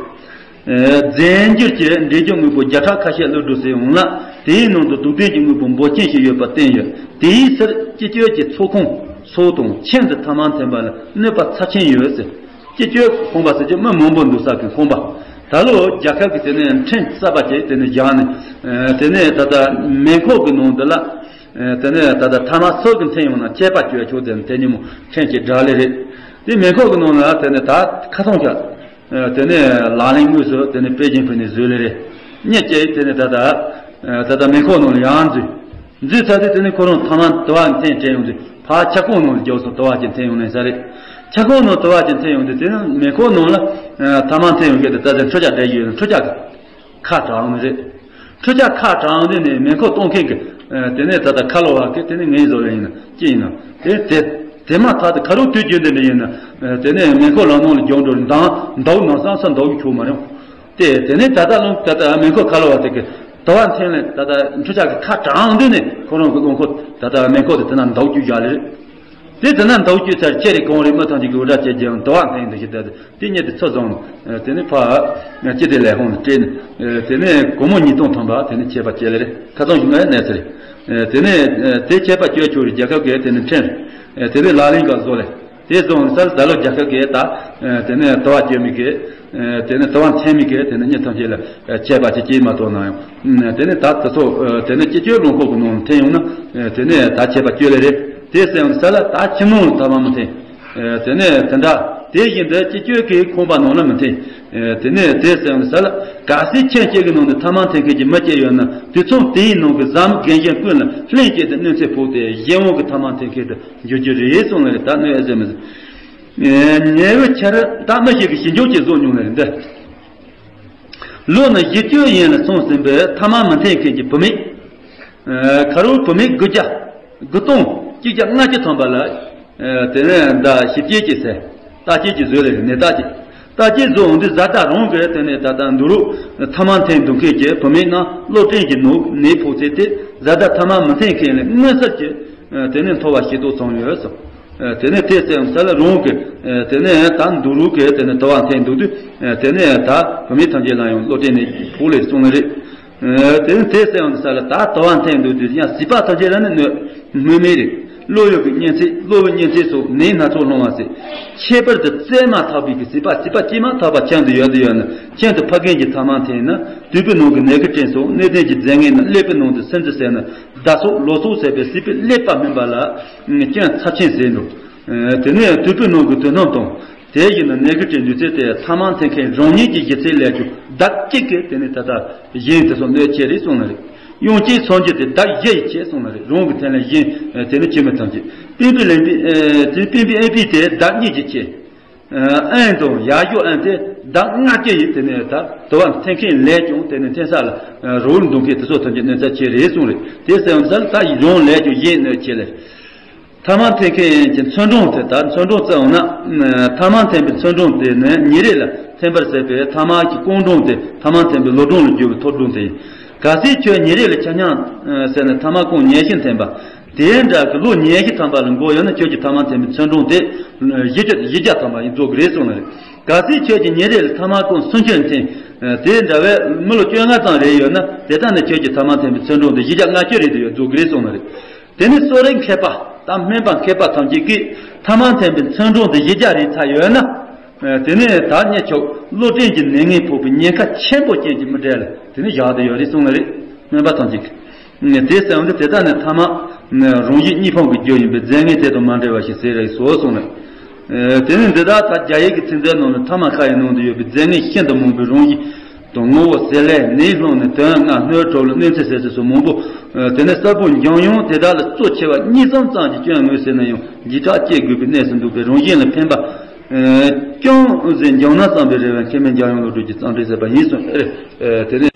རྫས་འགྱུར་གྱི་འདྲེན་རྒྱུ་དངོས་པོ་བརྒྱ་ཕྲག་ཁ་ཤས་བླུགས་འགྲོ་སའི་འོང་ལ། དེའི་ནང་དུ་དུག་ལྡན་གྱི་དངོས་པོ་འབོར་ཆེན་ཞིག་ཡོད་པར་བསྟན་ཡོད། དེའི་ཕྱིར་སྤྱི་སྤྱོད་ཀྱི་ཚོགས་ཁང་སོགས་དང་ཁྱིམ་དུ་ཐ་མག་འཐེན་པ་ལ་གནོད་པ་ཚབས་ཆེན་ཡོད་ཟེར། སྤྱི་སྤྱོད་ཁང་པ་ཟེར་གྱི་མི་མང་པོ་འདུག་ས་གི་ཁང་པ། ད་ལོ་རྒྱལ་ཁབ་ཀྱི་དེ་ནས་ཁྲིམས་གསར་པ་བྱས་དེ་ནས་བཞག་ནས། དེ་ནས་ད་ལྟ་མེ་འཁོར་གྱི་ནང་དུ་ལ། དེ་ནས་ད་ལྟ་ཐ་མག་སུ་གིས་འཐེན་ཡོང་ན་ཆད་པ་གཅོད་ཆོག་ཟེར་ནས་དེ་ཉིན་མོ་ཁྲིམས་ཀྱི་དགྲ་ལས་རེད། དེ་མེ་འཁོར་གྱི་ནང་ལ་དེ་ནས་ད་ཁ་སང་ཞག་དེ་ནས་ལག་ལེན་དངོས་སུ་དེ་ནས་པེ་ཅིན་ཕུ་ནས་བཟོས་ལེ་རེད། གཉིད་སྐྱེས་དེ་ནས་ད་ལྟ་ད་ལྟ་མེ་འཁོར་ནང་ལ་ཡང་འཛུལ། འཛུལ་ཚར་དུས་དེ་ནས་ཁོ་རང་ཐ་མག་དུ་བ་འཐེན་དྲན་ཡོང་དུས་ཕར་ཆབ་ཁང་ནང་ལ་རྒྱུགས་སོང་། དུ་བ་ཅིག་འཐེན་ཡོང་ནས་ས་རེད། ཆབ་ཁང་ནང་དུ་བ་ཅིག་འཐེན་ཡོང་དུས་དེ་ནས་མེ་འཁོར་ནང་ལ་ཐ་མག་འཐེན་ཡོང་གི་དེ་ད་ལྟ་འཕྲུལ་ཆས་བསྡད་ཀྱི་ཡོད། འཕྲུལ་ཆས་ཀྱི་ཁ་གྲགས་ནི་རེད། འཕྲུལ་ཆས་ཁ་གྲགས་ནི་ནས་མེ་འཁོར་གཏོང་མཁན་གྱི་དེ་ནས་ད་ལྟ་ཁ་ལོ་བ་གི་དེ་ནས་ངའི་བཟོ་ལ་ཡིན་ན་ཅི་ཡིན་ན་དེ་དེ་དེ་མ་ཐག་ཏུ་ཁ་རོག་དུས་རྒྱུན་དེ་འདྲ་ཡིན་ན་དེ་ནས་མེ་འཁོར་ལམ་ནང་ལ་རྒྱུགས་འགྲོ་རེད། མདང་མདའ་ནང་སང་ས་མདའ་ཆོག་མ་རེད། དེ་དེ་ནས་ད་ལྟ་ལོང་ད་ལྟ་མེ་འཁོར་ཁ་ལོ་བ་དེ་གི་དུ་བ་འཐེན་ལས་ད་ལྟ་འཕྲུལ་ཆས་ཀྱི་ཁ་གྲགས་འདི་ནས་ཁོ་རང་གི་རླངས་འཁོར་ད་ལྟ་མེ་འཁོར་དེ་དེ་ན་མདའ་རྒྱུག་བཞག་ལེ་རེད། དེ་དེ་ན་མདའ་རྒྱུག་ཚར་ཁྱེད་རེ་གང་རེད། མི་ཐམས་ཅད་ཀྱི་འུར་སྒྲ་བྱས་ཀྱང་དུ་བ་འཐེན་འདི་ཞིག་ད་དེ་གཉིས་དེ་ཚོ་བཟུང་། དེ་ནས་ཕ་སྤྱི་བདེ་ལས་ཁུངས་ལ་སྤྲད་ནས་དེ་ནས་སྒོར་མོ་ཉིས་སྟོང་ཐམ་པ་དེ་ནས་ཆད་པ་བཅད་ལེ་རེད། ཁ་སང་ཞིག་ངའི་གནས་ཚུལ་རེད། དེ་ནས་དེ་ཆད་པ་གཅོད་ཆོག་རེད། རྒྱལ་ཁབ་ཀྱིས་དེ་ནས་ཁྲིམས་དེ་ནས་ལག་ལེན་ག་བཟོ་ལེ། དེ་སོང་ས་ད་ལོ་རྒྱལ་ཁབ་ཀྱིས་ད། དེ་ནས་དུ་བ་གཅོད་མི་དགོས། དེ་ནས་དུ་བ་འཐེན་མི་དགོས། དེ་ནས་མི་ཐམས་ཅད་ལ་ཆད་པ་ཅིག་སྐྱེས་མ་གཏོགས་ན་ཡང་། དེ་ནས་ད་དེ་ཚོ་དེ་ནས་སྤྱི་སྤྱོད་རླངས་འཁོར་གྱི་ནང་འཐེན་ཡོང་ན། དེ་ནས་ད་ཆད་པ་གཅོད་ལེ་རེད། དེ་སོང་ས་ལ་ད་ཁྱིམ་ནང་ལ་ཐ་མག་མི་འཐེན། དེ་ནས་དེ་འདྲ་དེ་བཞིན་དུ་སྤྱི་སྤྱོད་ཀྱི་ཁང་པ་ནང་ལ་མི་འཐེན། དེ་ནས་དེ་སོང་ས་ལ་གལ་སྲིད་ཁྱིམ་གཅིག་གི་ནང་དུ་ཐ་མག་འཐེན་མཁན་གྱི་མི་སྐྱེས་ཡོད་ན་དུས་མཚམས་དེའི་ནང་གི་བཟའ་མི་རྒན་གཞོན་ཀུན་ལ་ལྷན་སྐྱེས་ཏེ་གནོད་འཚེ་ཕོག་སྟེ་གཞན་དབང་གིས་ཐ་མག་འཐེན་མཁན་དུ་འགྱུར་རྒྱུ་རེད་གསུངས་ལེ་རེད། ད་གནོད་ཨེ་ཟེར་མི་ཟེར། ཉེ་བའི་ཆར་ད་མི་ཞིག་གིས་ཞིབ་འཇུག་ཅིག་བཟོ་མྱོང་ལེ་རེད་འདི། ལོ་ནི་བཞི་བཅུ་ཡན་ལ་སོང་ཟིན་པའི་ཐ་མག་མི་འཐེན་མཁན་གྱི་བུད་མེད། ཁ་རོག་བུད་མེད་དགུ་བརྒྱ། དགུ་སྟོང་གཅིག་བརྒྱ་ལྔ་བཅུ་ཐམ་པ་ལ། དེ་ནས་ད་ཞིབ་དཔྱད་ཀྱིས་ཟེར། བརྟག་དཔྱད་ཀྱིས་བཟོས་ལེ་རེད། ནད་བརྟག་ཅིག་བརྟག་དཔྱད་བཟོ་འོང་དུས་བཟའ་ཟླ་རང་གིས་དེ་ནས་ད་ལྟ་འདུག་རོགས་ཐ་མག་འཐེན་འདུག་མཁན་གྱི་བུད་མེད་རྣམས་གློ་སྐྲན་གྱི་ནད་ནད་ཕོག་ཚེ་དེ་བཟའ་ཟླ་ཐ་མག་མི་འཐེན་མཁན་ལས་མངོན་གསལ་གྱིས་དེ་ནས་མཐོ་བ་ཞེ་དྲག་ཙམ་ཡོད་ཟེར། དེ་ནས་དེ་སེམས་ས་ལ་རང་གི་དེ་ནས་ད་འདུག་རོགས་ཀྱི་དེ་ནས་དུ་བ་འཐེན་འདུག་དུས་དེ་ནས་ད་བུད་མེད་ཐམས་ཅད་ལ་ཡང་གློ་སྐྲན་ནད་ཕོག་ལེ་གསུངས་ལེ་རེད། དེ་ནས་དེ་སེམས་ས་ལ་ད་དུ་བ་འཐེན་འདུག་དུས་ཡང་སྲིད་པ་ཐམས་ཅད་ལ་ནི་གནོད་སྨོས་མེད་རེད། གློ་ཡུ་གི་གཉན་ཚད། གློ་བའི་གཉན་ཚད་སོགས་ནད་སྣ་ཚོགས་སློང་བ་སྲིད། ཁྱད་པར་དུ་བཙས་མ་ཐག་པའི་གི་སྲིད་པ། སྲིད་པ་སྐྱེས་མ་ཐག་པ་ཁྱིམ་དུ་ཡོད་དུ་ཡོད་ན། ཁྱིམ་དུ་ཕ་རྒན་གྱི་ཐ་མག་འཐེན་ན། དུས་པའི་ནང་གི་ནད་ཀྱི་སྐྲན་སོགས། གནས་བརྟན་གྱི་རྫས་ངན་ན། ཀླད་པའི་ནང་དུ་སིལ་འཛིན་ཟེར་ན། ཟླ་སོགས་ལོ་སོགས་ཟེར་བའི་སྲིད་པའི་ཀླད་པ་སྨིན་པ་ལ་སྐྱོན་ཚབས་ཆེན་ཟེར་འགྲོ། དེ་ནས་དུས་པའི་ནང་གི་དུས་སྣམ་དང་། དེ་བཞིན་ནི་ནད་ཀྱི་སྐྲན་འདུས་ཚད་དེ་ཐ་མག་འཐེན་མཁན་རང་ཉིད་ཀྱི་གཞི་རྩའི་ལས་ཀྱི་ལྡབ་གཅིག་གིས་དེ་ནི་ད་ལྟ་གཞན་དེ་ཚོ་གནོད་ཆེ་རེད་གསུངས་ནི་རེད། གཡོན་གཅིག་སངས་རྒྱས་དེ་ལྡབ་བཞི་ཡིས་ཆེ་གསུངས་ནི་རེད། རང་གི་འཐེན་ལ་གཞན་དེ་ནི་ཆེ་མི་ཐམས་ཅད། སྤེན་པའི་ལན་པའི་དེ་སྤེན་པའི་ཨེན་པི་དེ་ལྡབ་གཉིས་ཀྱིས་ཆེ། ཨན་དང་ཡར་ཞོག་ཨན་དེ་ལྡབ་ལྔ་བཅུ་ཡིས་དེ་ནི་ད་དུ་བ་འཐེན་མཁན་ལས་ཀྱང་དེ་ནི་འཐེན་ས་ལ་རོལ་འདུག་མཁན་དེ་ཚོ་ཐམས་ཅད་གནོད་ཚབས་ཆེ་རེད་གསུངས་རེད། དེ་ཟེར་བ་ཟེར་ད་ཡིན་རང་ལས་ཀྱང་གཞན་གནོད་ཆེ་ལེ། ཐ་མག་འཐེན་མཁན་གྱི་ཚོན་གྲངས་དེ་ད་ཚོན་གྲངས་བརྩི་འོང་ན། ཐ་མག་འཐེན་པའི་ཚོན་གྲངས་དེ་ནི་ཉིན་རེ་ལ་འཐེན་པར་ཟད་པའི་ཐ་མག་གི་རྐང་གྲངས་དེ་ཐ་མག་འཐེན་པའི་ལོ་གྲངས་ལ་བསྒྱུར་བའི་ཐོབ་གྲངས་དེ་ཡིན། གལ་སྲིད་ཁྱོད་ཉིན་རེ་ལ་ཆ་སྙོམས་ཟེར་ན་ཐ་མག་རྐང་ཉི་ཤུ་འཐེན་པ། དེ་འདྲ་གི་ལོ་ཉི་ཤུ་ཐམ་པ་ལ་འགོར་ཡོད་ན། ཁྱོད་ཀྱི་ཐ་མག་འཐེན་པའི་ཚོན་གྲངས་དེ་བཞི་བརྒྱ་བཞི་བརྒྱ་ཐམ་པ་ཡིན་རྫོགས་ཀྱི་རེད་གསུངས་ནི་རེད། གལ་སྲིད་ཁྱོད་ཀྱིས་ཉིན་རེ་ལ་ཐ་མག་རྐང་སུམ་ཅུ་འཐེན། དེ་འདྲ་བའི་མི་ལོ་བཅོ་ལྔ་ཙམ་རེད་ཡོད་ན། དེ་ལྟར་ན་ཁྱོད་ཀྱི་ཐ་མག་འཐེན་པའི་ཚོན་གྲངས་དེ་བཞི་བརྒྱ་ལྔ་བཅུ་རེད་དུ་ཡོད་རྫོགས་ཀྱི་རེད་གསུངས་ནི་རེད། དེ་ནས་གསོ་རིག་མཁས་པ་དང་སྨན་པ་མཁས་པ་ཐམས་ཅད་ཀྱིས་ཐ་མག་འཐེན་པའི་ཚོན་གྲངས་དེ་བཞི་བརྒྱ་རེད་ཚར་ཡོད་ན། དེ་ནས་ད་ནི་ཁྱོད་གློ་སྐྲན་གྱི་ནད་ངན་ཕོག་པའི་ཉེན་ཁ་ཆེན་པོ་ཅན་གྱི་མི་གྲས་ལ་དེ་ནི་བཞག་བསྡད་ཡོད་རེད་གསུངས་ནི་རེད། སྨན་པ་ཐམས་ཅད་ཀྱིས། དེ་ཟེར་བ་འདི་དེ་ལྟར་ནི་ཐ་མག་རང་བཞིན་གཉིས་ཕུང་གི་རྒྱུ་ཡིན་པས་རྫས་ངན་དེ་དང་མ་འབྲེལ་བ་ཞིག་ཟེར་རེད་སོ་གསུངས་ནས། དེ་ནི་འདི་དག་ད་རྒྱ་ཡིག་གི་ཚིག་མཛོད་ནང་ནས་ཐ་མག་ཁ་ཡི་ནང་དུ་ཡོད་པའི་རྫས་ངན་ཤིན་ཏུ་མང་པོའི་རང་བཞིན་དང་། ངོ་བོ་ཟེར་ལས་ནད་སློང་ནས་དོན་ལྔ་སྣོད་གྲོགས་ལ་གནོད་འཚེ་ཟེར་ཚུལ་སོགས་མང་པོ། དེ་ནས་གསལ་པོ་འཇམ་དབྱངས་དེ་དག་ལ་གཙོ་ཆེ་བ་གཉིས་ཙམ་ཙམ་གྱི་སྐྱོན་ངོས་ཟིན་ན་ཡང་འཇིགས་སྐྲག་སྐྱེ་དགོས་པའི་གནས་སུ་འདུག་པས། རང་བཞིན་ལ་ཕན་པ་ཅུང་ཟད་འབྱུང་ན་བསམ་པའི་རེ་བས་མཁས་མི་འཇམ་དབྱངས་བློ་གྲོས་ཀྱིས་གཙང་སྦྲའི་ཟབ་པ་ཡིན་གསུངས། དེ་ནས།